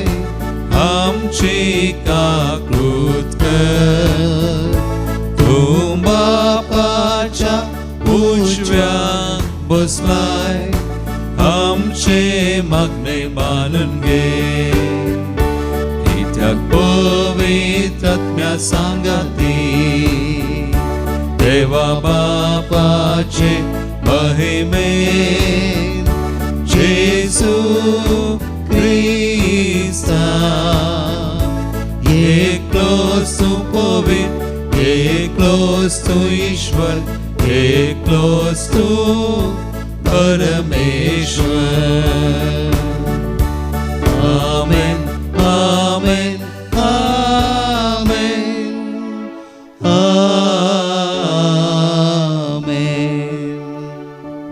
Speaker 2: आमची काकूत कर. तूं बापाच्या उजव्या बसलाय, आमचे मागणे मानून घे, कित्याक पवित्र आत्म्या सांगाती देवा बापाचे महिमेन जेजू क्रिस्ता एकलोच तूं पवित्र, एकलोच तूं ईश्वर, एकलोच तूं परमेश्वर. आमेन, आमेन, आमेन, आमेन.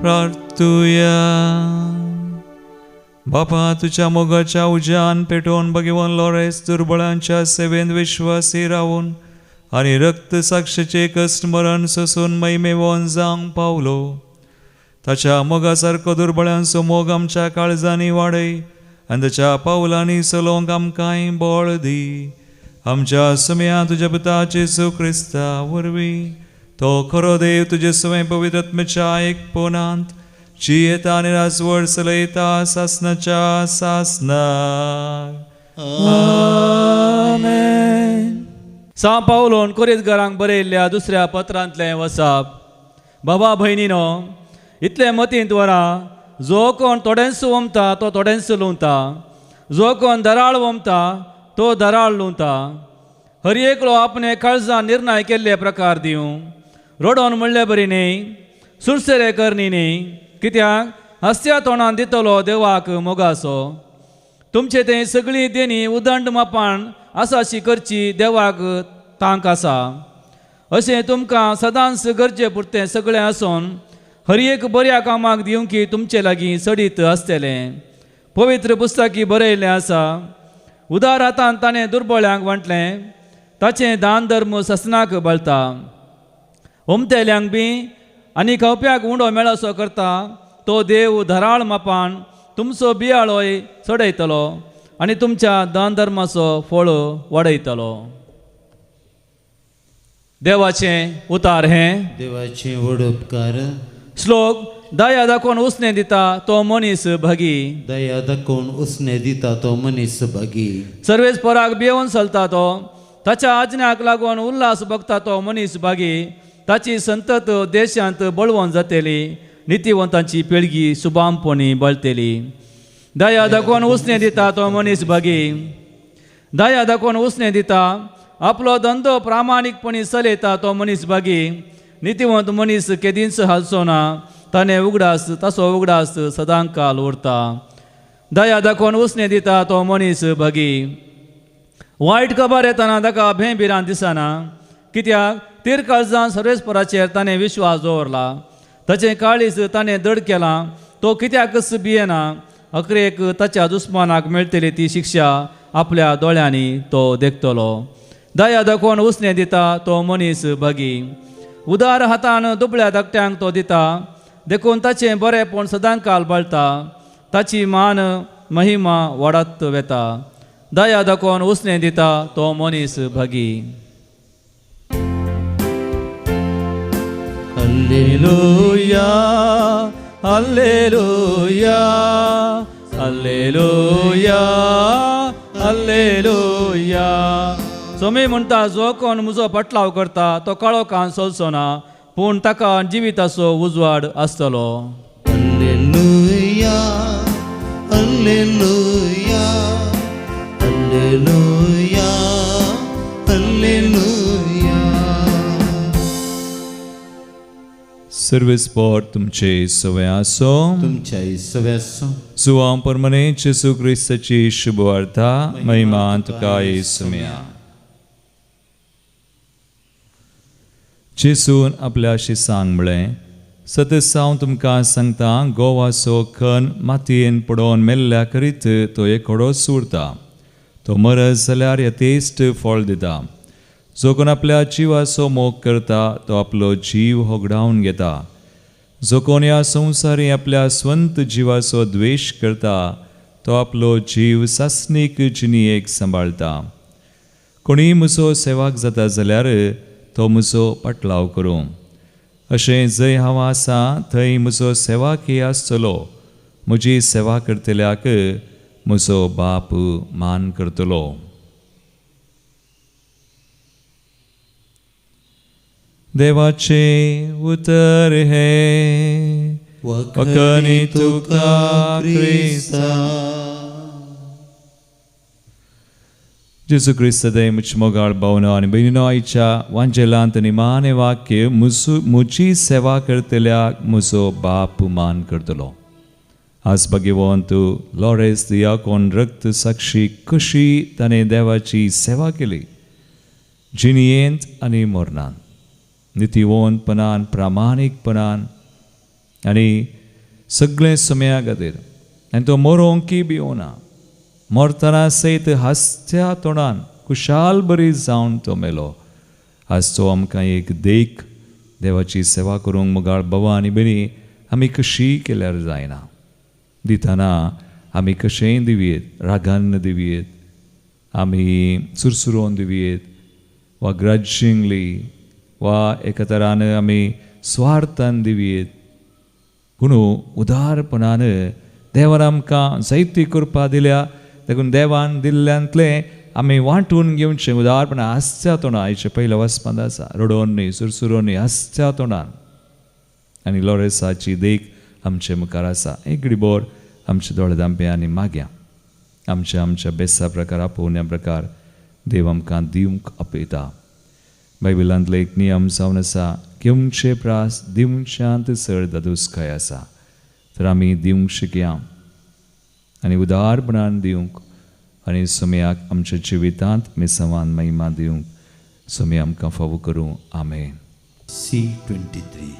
Speaker 1: प्रार्थुया. बापा, तुझ्या मोगाच्या उज्यान पेटोवन भगवान लॉरेस दुर्बळांच्या सेवेन विश्वासी रावून आनी रक्त साक्षेचे कश्ट मरण सोसून महिमेवन जावंक पावलो. ताच्या मोगा सारको दुर्बळ्यांचो मोग आमच्या काळजांनी वाडय आनी ताच्या पावलांनी चलोवंक आमकांय बळ दी. आमच्या सुम्या तुज्या पुता जेजू क्रिस्ता वरवीं तो खरो देव तुजे सवय पवित्र आत्म्याच्या एकपणांत जियेता आनी राजवट चलयता सासनाच्या सासनाक. आमेन.
Speaker 5: सां पावलोन कोरिंथकारांक बरयल्ल्या दुसऱ्या पत्रांतलें वसाप. बाबा भयणीनो, इतलें मतींत वरा, जो कोण थोडेंच वमता तो थोडेंच लुंवता, जो कोण दराळ वमता तो दराळ लुंवता. हर एकलो आपणे काळजान निर्णय केल्ले प्रकार दिवं. रडोन म्हणले बरी न्ही, सुरसरे करणी न्ही, कित्याक हस्त्या तोंडान दितलो देवाक मोगासो. तुमचे ते सगळी देणी उदंड मापान आसा अशी करची देवाक तांक आसा. अशें तुमकां सदांच गरजे पुरतें सगळें आसून हर एक बऱ्या कामाक दिवंकी तुमचे लागीं चडीत आसतलें. पवित्र पुस्तकी बरयल्लें आसा, उदार हातान ताणें दुर्बळ्यांक वांटलें, ताचें दान धर्म ससनाक बळता. ओमतेल्यांक बी आनी खावप्याक उंडो मेळसो करता तो देव धराळ मापान तुमचो बियाळोय चडयतलो आनी तुमच्या दान धर्माचो फळ वाडयतलो. देवाचें उतार हें.
Speaker 2: देवाचें व्हड उपकार.
Speaker 5: श्लोक. दया दाखोवन उसणें दिता तो मनीस भगी.
Speaker 2: दया दाखोवन उसणें दिता तो मनीस भागी.
Speaker 5: सर्वेस पराक भियेवन चलता तो, ताच्या आज्ञाक लागून उल्हास भोगता तो मनीस भागी. ताची संतत देशांत बळवंत जातली, नितीवंतांची पिळगी सुबामपणी बळतली. दया दाखोवन उसणें दिता तो मनीस भागी. दया दाखोवन उसणें दिता, आपलो धंदो प्रामाणीकपणी चलयता तो मनीस भागी. नितीवंत मनीस केदींच हालचो ना, ताणें उगडास ताचो उगडास सदांकाल उरता. दया दाखोवन उसणें दिता तो मनीस भागी. वायट खबर येतना ताका भें भिरांत दिसना, कित्याक तीर काळजान सर्वेस्पराचेर ताणें विश्वास दवरला. ताचें काळीज ताणें दड केलां, तो कित्याकच भियेना. अखरेक ताच्या दुस्मानाक मेळटली ती शिक्षा आपल्या दोळ्यांनी तो देखतलो. दया दाखोवन उसणें दिता तो मनीस भागी. उदार हातान दुबळ्या धाकट्यांक तो दिता, देखून ताचें बरेंपण सदांकाल बळता. ताची मान महिमा वाडत वेता. दया दाखोवन उसणें दिता तो मनीस भागी.
Speaker 2: Alleluia, alleluia, alleluia, alleluia.
Speaker 5: Somi म्हणटा, जो कोण म्हजो पटलाव करता तो काळोखान चलचो ना, पूण ताका जिविताचो उजवाड आसतलो.
Speaker 2: Alleluia, alleluia, alleluia, alleluia.
Speaker 1: Service board तुमचे सवय आसो.
Speaker 2: तुमच्या सव्यासो.
Speaker 1: जुवां परमने जेजू क्रिस्ताची शुभवार्ता. महिमा तुका येसुम्या. जेजून आपल्या शिसांक म्हळें, सतत हांव तुमकां सांगता, गोवाचो खण मातयेन पडोवन मेल्ल्या करीत तो एकोडोच उरता. तो मरत जाल्यार यथेश्ट फळ दिता. जो कोण आपल्या जिवाचो मोग करता तो आपलो जीव होगडावन घेता. जो कोण ह्या संवसारी आपल्या स्वंत जिवाचो द्वेश करता तो आपलो जीव सासणीक जिणयेक सांबाळटा. कोणीय म्हजो सेवाक जाता जाल्यार तो म्हजो पाटलाव करूं. अशें जंय हांव आसा थंय म्हजो सेवाकी आसतलो. म्हजी सेवा करतल्याक म्हजो बाप मान करतलो. देवाचें उतर हें.
Speaker 2: वखणी तुका क्रिस्ता.
Speaker 1: जेजू क्रिस्त सदैव मोगाळ भावनो आनी भयणीनो, आयच्या वांजेलांत निमाणें वाक्य, म्हजी सेवा करतल्याक म्हजो बाप मान करतलो. आज भाग्यवंत लॉरेस दियाकोन रक्त साक्षी कशी ताणें देवाची सेवा केली जिणयेंत आनी मरणान, नितीवंतपणान, प्रामाणीकपणान आनी सगळें समया खातीर. आनी तो मरोंकी भिवना, मरतना सयत हांसत्या तोंडान खुशाल बरी जावन तो मेलो. आज तो आमकां एक देख देवाची सेवा करूंक मुगाळ बाबा आनी भयणी आमी कशीय केल्यार जायना. दितना आमी कशेंय दिवयेत, रागान दिवयेत, आमी सुरसुरोवन दिवयेत वा ग्रजिंगली वा एका तरान आमी स्वार्थान दिवयेत, पूण उदारपणान देवान आमकां जायती कृपा दिल्या देखून देवान दिल्ल्यांतलें आमी वांटून घेवचें उदारपणान हांसच्या तोंडान. आयचें पयलें वाचपांत आसा, रडोवन न्ही, सुरसुरोवन न्ही, हांसच्या तोंडान. आनी लॉरेसाची देख आमचे मुखार आसा. एक घडीभर आमचे दोळे धांपे आनी मागया आमच्या आमच्या बेसा प्रकार आपोवण्या प्रकार देव आमकां दिवंक आपयता. बायबलांतलो एक नियम जावन आसा, घेवचे प्रास दिवच्यांत चड दादोसकाय आसा. तर आमी दिवंक शिकया आनी उदारपणान दिवंक आनी सोमयाक आमच्या जिवितांत मिसवान महिमा दिवंक सोमया आमकां फावो करूं. आमेन.
Speaker 2: C23.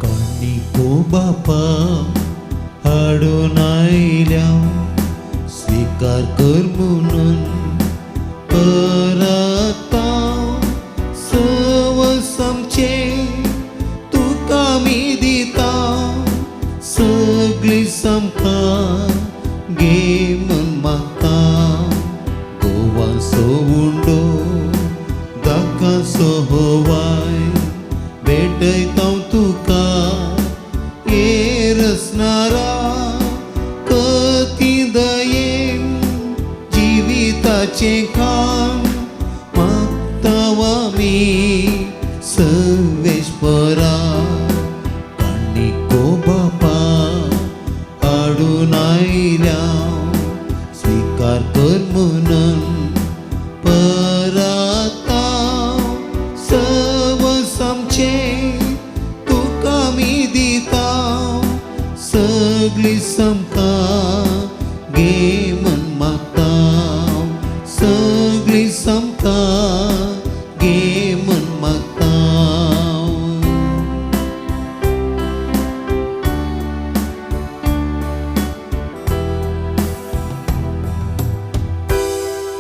Speaker 2: काणिको बापा हाडून आयल्या स्वीकार कर म्हणून परता सवसमचे तुका मी दिता सगळी समका गे मन मागता गोवा सोवुंडो दाका सोहवाय भेटयता तुका ये रसनारा कती दयेन जिविताचें काम मागता आमी सर्वेस्परा. काणिको बापा हाडून आयल्या स्वीकार कर म्हणून परता सवसमचे तुका मी दिता सगळी समता गे मन मागता सगळी समता गे मन मागता.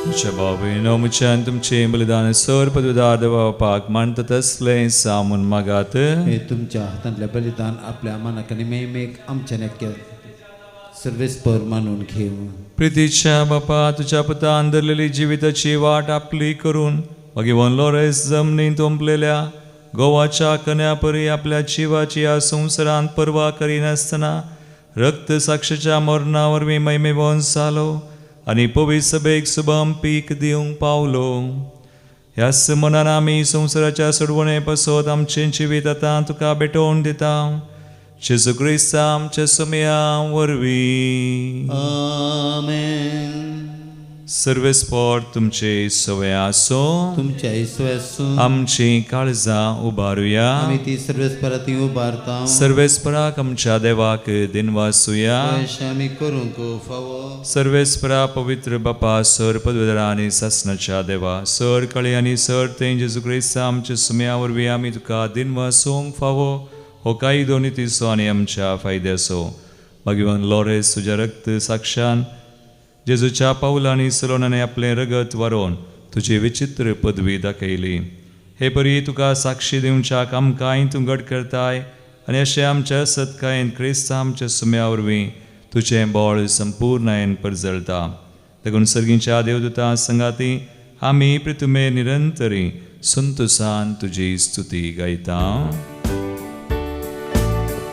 Speaker 1: तुमच्या बाबीनो म्हज्यान तुमचें बलिदान सर पदवीदार देवा बापाक मानता तसलें सामून मागात.
Speaker 2: हे तुमच्या हातांतलें बलिदान आपल्या मनाक आनी मेमेक आमच्या नेक्या सर्वेस्पर मानून घेवं.
Speaker 1: प्रितीच्या बापा तुज्या पुतान धरलेली जिविताची वाट आपली करून भगवान लोरेस जमनींत ओंपलेल्या गोवाच्या कन्या परी आपल्या जिवाची ह्या संवसारांत पर्वा करिनासतना रक्त साक्षीच्या मरणा वरवीं महिमेवन जालो आनी पवित्र सभेक शुभम पीक दिवंक पावलो. ह्याच मनान आमी संवसाराच्या सोडवणे पासत आमचें जिवीत आतां तुका भेटोवन दिता जेजू क्रिस्ता आमच्या सोमया वरवीं.
Speaker 2: आमेन.
Speaker 1: सर्वेस्पर तुमचे सवय आसूं.
Speaker 2: तुमच्या इसवेसून
Speaker 1: आमची काळजां उबारुया.
Speaker 2: आमी ती सर्वेस्पराती उबारता.
Speaker 1: सर्वेस्पराक आमच्या देवाक दिनवासुया.
Speaker 2: अशें आमी करूंक फावो.
Speaker 1: सर्वेस्परा पवित्र बापा सर पदवेदरा आनी सासनाच्या देवा सर कळे आनी सर तें जेजू क्रिस्ता आमच्या सुम्या वरवीं आमी तुका दिनवासूंक फावो हो कायदो नितीचो आनी आमच्या फायद्याचो. भगवान लॉरेस तुज्या रक्त साक्षान जेजूच्या पावलांनी चलोवन आनी आपलें रगत वारोवन तुजी विचित्र पदवी दाखयली. हे परी तुका साक्षी दिवच्याक आमकांय तूं घट करताय आनी अशें आमच्या सत्कायेन क्रिस्ता आमच्या सुम्या वरवीं तुजें बळ संपूर्णायेन परजळटा. देखून सर्गीच्या देवदूता संगाती आमी पृथ्वे निरंतरी संतोसान तुजी स्तुती गायता.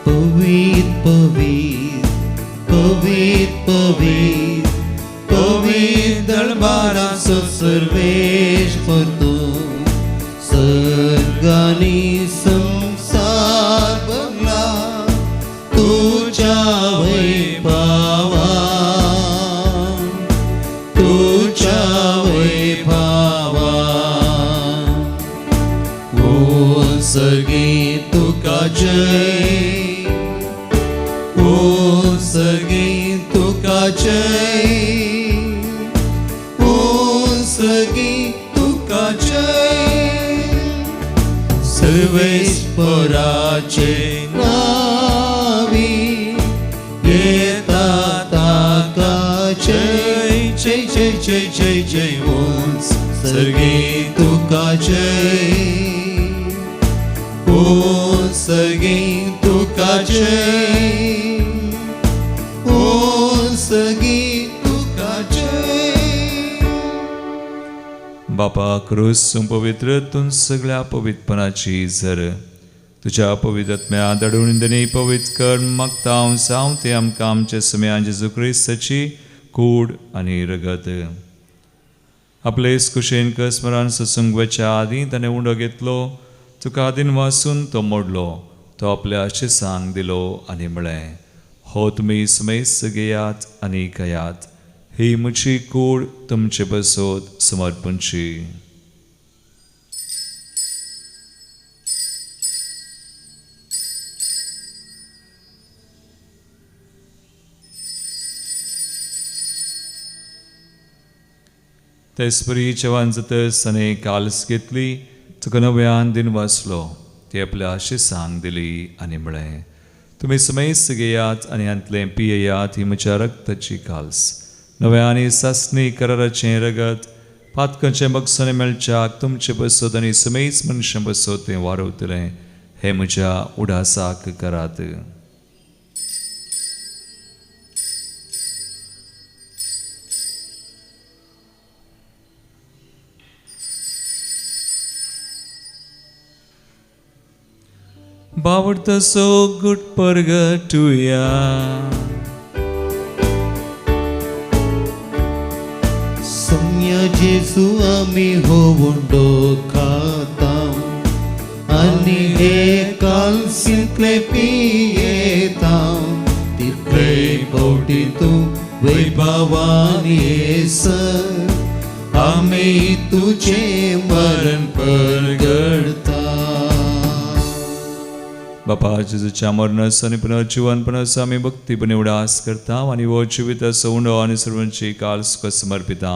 Speaker 2: पवित्र पवित्र पवित्र पवित्र पवित्र दळबाराचो सर्वेस्पर तूं सर्गानी संवसार भरला तुज्या वैभवान तुज्या वैभवान. ओ सर्गी तुका जय ओ सर्गी तुका जय ओ सर्गी तुका जय. सर्वेस्परा. सर्वेस्पराचे नावी येता ताका जय जय जय जय जय जय उंच सर्गी तुका जय उंच सर्गी तुका जय उंच सर्गी तुका जय.
Speaker 1: बापा क्रूस पवित्र तूं सगळ्या पवित्रपणाची झर तुज्या पवित्र आत्म्या धाडून दनी पवित्र कर मागता हांव जावं ते आमकां आमच्या सुम्या जेजू क्रिस्ताची कूड आनी रगत. आपले कुशेन स्मरण सत्संग वच्या आदीं ताणें उंडो घेतलो, तुका आदीन वासून तो मोडलो, तो आपल्या शिसांक दिलो आनी म्हळें, हो तुमी समेस्त घेयात आनी खायात, ही म्हजी कूड तुमचे बसोत समर्पणची. तेचपरी जेवण जातच ताणें काल्स घेतली, तुका नव्यान दिन वाचलो, ती आपल्या शिसांक दिली आनी म्हळें, तुमी समेस्त घेयात आनी हांतलें पियेयात, ही म्हज्या रक्ताची काल्स, नव्या आनी सासणी कराराचें रगत, पातकांचें बक्षाणें मेळच्याक तुमचे बसत आनी समेस्त मनशां बसत तें वारवतलें, हें म्हज्या उडासाक करात. बावडतसो गुट परगटुया.
Speaker 2: सम्या जेजू आमी हो उंडो खाता आनी हे कालसींतले पियेता, तितले फावटी तूं वैभवान येसर आमी तुजें मरण परगडता.
Speaker 1: बापा जेजूच्या मरणाचो आनी पुनर्जिवनपणाचो आमी भक्तीपणी उडास करता आनी हो जिविताचो उंडो आनी सर्वांची काल तुका समर्पिता.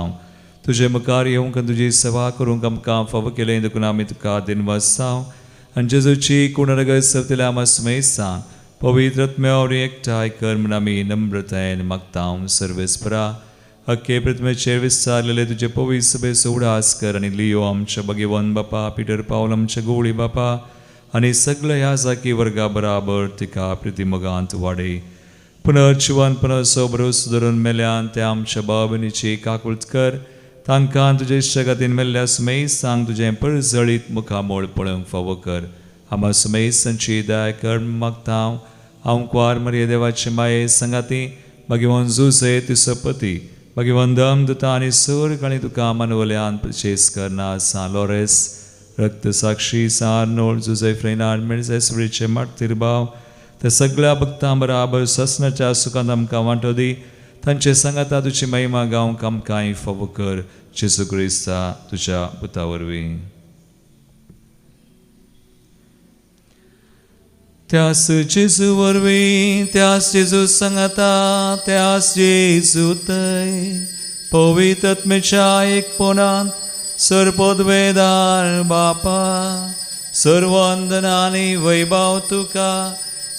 Speaker 1: तुजे मुखार येवंक आनी तुजी सेवा करूंक आमकां फावो केलें देखून आमी तुका दिनवासा आनी जेजूची कुणरगत सर्तल्या आमा समेस्ता पवित्र आत्म्या वरवीं एकठांय कर म्हूण आमी नम्रतायेन मागता. सर्वेस्परा अख्खे प्रतिमेचेर विस्तारलेले तुजे पवित्र सभेचो उडास कर आनी लियो आमच्या भगवान बापा, पिटर पावल आमच्या गोवळी बापा आनी सगळ्या ह्या जाकी वर्गा बराबर तिका प्रितीमोगांत वाडय. पुनर्जिवनपणाचो भरोसो धरून मेल्यान त्या आमच्या भाव भयणीची काकूळत कर, तांकां तुजे इश्टागतीन मेल्ल्या सुमेस्तांक तुजें परजळीत मुखामोळ पळोवंक फावो कर. आमा सुमेस्तांची दया कर मागता हांव. हांव कुवार मरिये देवाचे माये सांगाती भगवान जुजे तिसपती भगवान दम दुता आनी सर काणी तुका मानवल्यान प्रचेस करना सां लॉरेस रक्त साक्षी सां आर्नोल्ड जुजे फ्रेनार्ड मिर्जेसवरीचे मार्तीर भाव त्या सगळ्या भक्तां बराबर ससनाच्या सुखांत आमकां वांटो दी, तांचे सांगाता तुजी महिमा गावंक आमकांय फावो कर, जेजू क्रिस्ता तुज्या पुता वरवीं. त्यास जेजू वरवीं, त्यास जेजू सांगाता, त्यास जेजू थंय पवित्र आत्म्याच्या एकपणांत सर्वपदवेदार बापा सर्वंदनानी वैभव तुका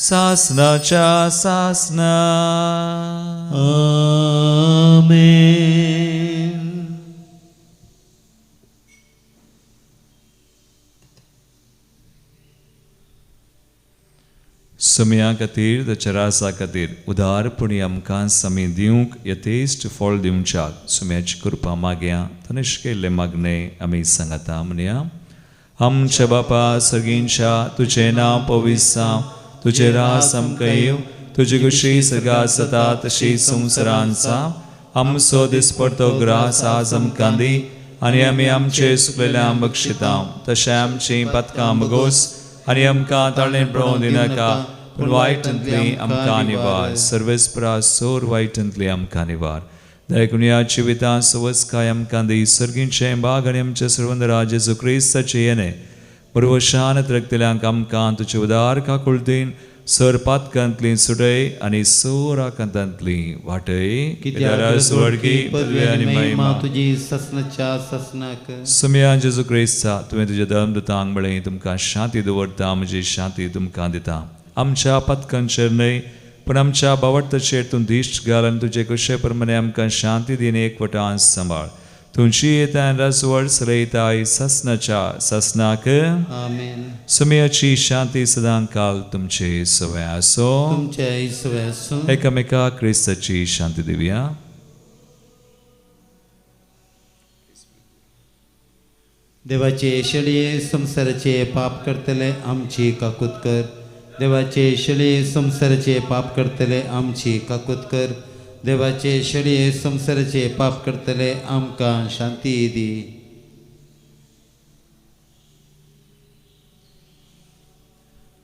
Speaker 1: सासनाच्या सासना.
Speaker 2: आमेन.
Speaker 1: समया खातीर ताच्या रासा खातीर उदारपणी आमकां समी दिवंक यथेश्ट फळ दिवच्याक सुम्याची कृपा मागया ताणें शिकयल्लें मागणें आमी सांगता. म्हणया, आमच्या बापा सर्गींच्या तुजें नांव पवित्र जावं, तुजें रास आमकां येवं, तुजी खुशी सर्गांत जाता तशी संवसारांत जावं. आमचो दिसपडतो ग्रास आज आमकां दी आनी आमी आमचे सुकलेल्या बक्षिता तशें आमचीं पातकां बगोस आनी आमकां ताळें पळोवंक दिनाका, पूण वायटांतली आमकां निवार. सर्वेस्परा सोर वायटांतली आमकां निवार. देखून ह्या जिवितांत सवस्काय आमकां दी, सर्गींचें बाग आनी आमच्या सर्वंदरा जेजू क्रिस्ताचें येणें बरोबर शांत रक्तल्यांक आमकां तुजे उदार काकुळतीन सर पातकांतली सुटय आनी सोर आकांतांतली वाटय.
Speaker 2: कित्याक पदवी आनी महिमा तुजी ससनाच्या ससनाक.
Speaker 1: सुमया जेजू क्रिस्ता, तुवें तुज्या धर्मदूतांक म्हळें, तुमकां शांती दवरता, म्हजी शांती तुमकां दिता. आमच्या पातकांचेर न्हय पूण आमच्या बावडताचेर तूं दिश्ट घाल आनी तुजे कशे प्रमाणे आमकां शांती दीन एकवटान सांबाळ. तुमची येता राजवड सलयताय ससनाच्या ससनाक.
Speaker 2: आमेन.
Speaker 1: सुमयाची शांती सदां काल तुमचे सवय आसो.
Speaker 2: तुमचे सवय आसूं.
Speaker 1: एकामेका क्रिस्ताची शांती दिवया.
Speaker 2: देवाचे शेळये संवसाराचे पाप करतले आमची काकूत कर. देवाचे शेळये संवसाराचे पाप करतले आमची काकूत कर. देवाचे शेळये संवसाराचे पाप करतले आमकां शांती दी.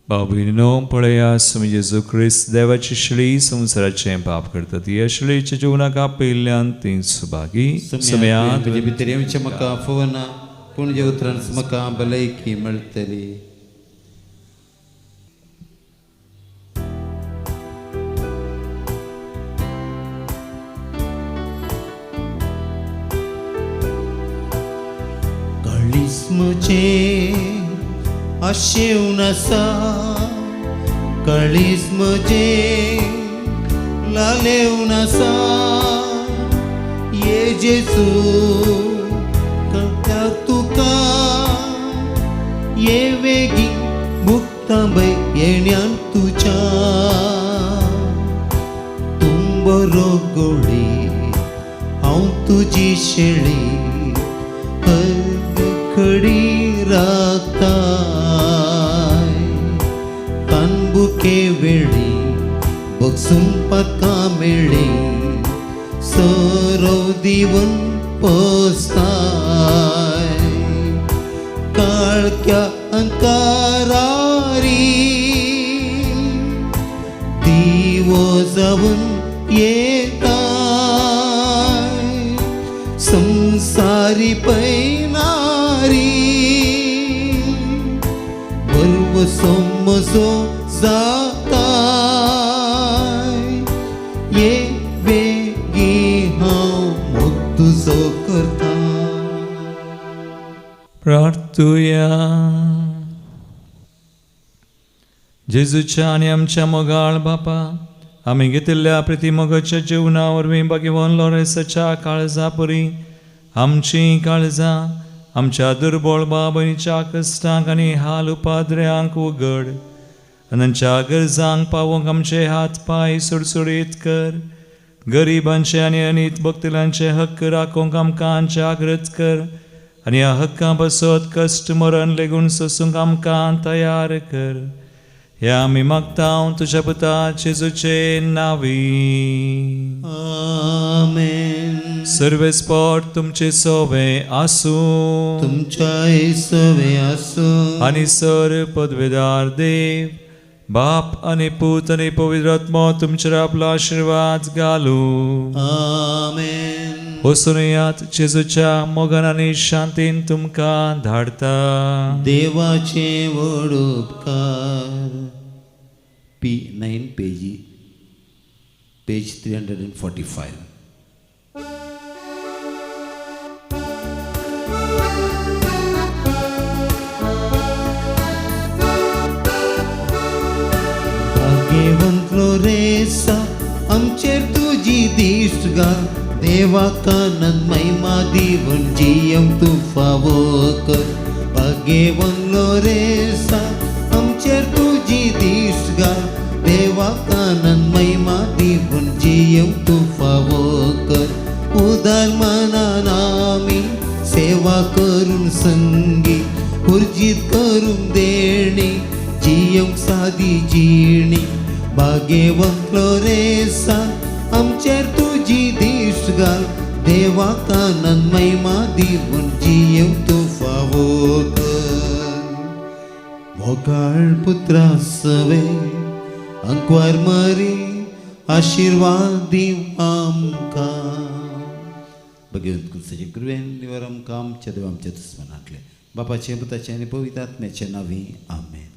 Speaker 1: भाव भयणीनो, पळया स्वामी जेजू क्रिस्त देवाची शेळी संवसाराचें पाप करता. ती ह्या शेळयेच्या जिवनाक आपयिल्ल्यान ती सुभागी.
Speaker 2: सुमया तुजे भितर येवचें म्हाका फवना, पूण जे उतरान म्हाका भलायकी मेळटली. काळीज म्हजें आशेवन आसा, काळीज म्हजें लालेवन आसा. ये जेजू कळटा तुका, ये वेगीं मुक्तांबय येण्यान तुज्या. तूं बरो गोळी, हांव तुजी शेळी, खडी राखताय. तानबुके वेळी बगसून पातकां मेळ्ळी, सोरो दिवन पोसताय. काळख्या अंकारारी दिवो जावन येताय. संसारी पैनारी बरवसो म्हजो जाताय. ये बेगी हांव मोग तुजो करता.
Speaker 1: प्रार्थुया. जेजूच्या आनी आमच्या मोगाळ बापा, आमी घेतिल्ल्या प्रिती मोगाच्या जिवना वरवीं भाग्यवान लॉरेसाच्या काळजा परी आमचीं काळजां आमच्या दुर्बळ भाव भयणीच्या कश्टांक आनी हाल उपाद्र्यांक उगड आनी तांच्या गरजांक पावोवंक आमचे हात पांय सुडसुडीत कर. गरिबांचे आनी अनीत भक्तलांचे हक्क राखूंक आमकां जागृत कर आनी ह्या हक्कां पासत कश्ट मरण लेगून सोसूंक आमकां तयार कर. ह्या आमी मागता तुज्या पुता जेजूचे नांवी.
Speaker 2: आमेन.
Speaker 1: सर्वेस्पोर तुमचे सोवे आसूं.
Speaker 2: तुमच्याय सोवे आसूं.
Speaker 1: आनी सर पदवेदार देव बाप आनी पूत आनी पवित्र आत्मो तुमचेर आपलो आशिर्वाद घालूं.
Speaker 2: आमेन.
Speaker 1: वचून जेजूच्या मोगान आनी शांतीन तुमकां धाडता.
Speaker 2: देवाचे व्हड उपकार. P9 page 345. भाग्यवंतलो रेसा आमचेर तुजी दिश्ट घाल. देवा कानन महिमा दिवन जियम तूं फावो कर. भाग्यवंतलो रेसा आमचेर तुजी दिश्ट घाल. देवा कानन महिमा दिवन जियम तूं फावो कर. उदार मनान आमी सेवा करून संगी, उर्जीत करून देणी, जियम सादी जिणी. भाग्यवंतलो रेसा आमचेर तुजी दिश्ट घाल. देवा कानन महिमा दिवन जियम तूं फावो कर. मोगाळ पुत्रा सवे अंकवार मरी आशिर्वाद दिव आमकां. भगवंत कुलसाचे कृपेन निवर आमकां आमच्या देव आमच्या दुस्मनांतले. बापाचे पुताचे आनी पवित्र आत्म्याचे नांवी. आमेन.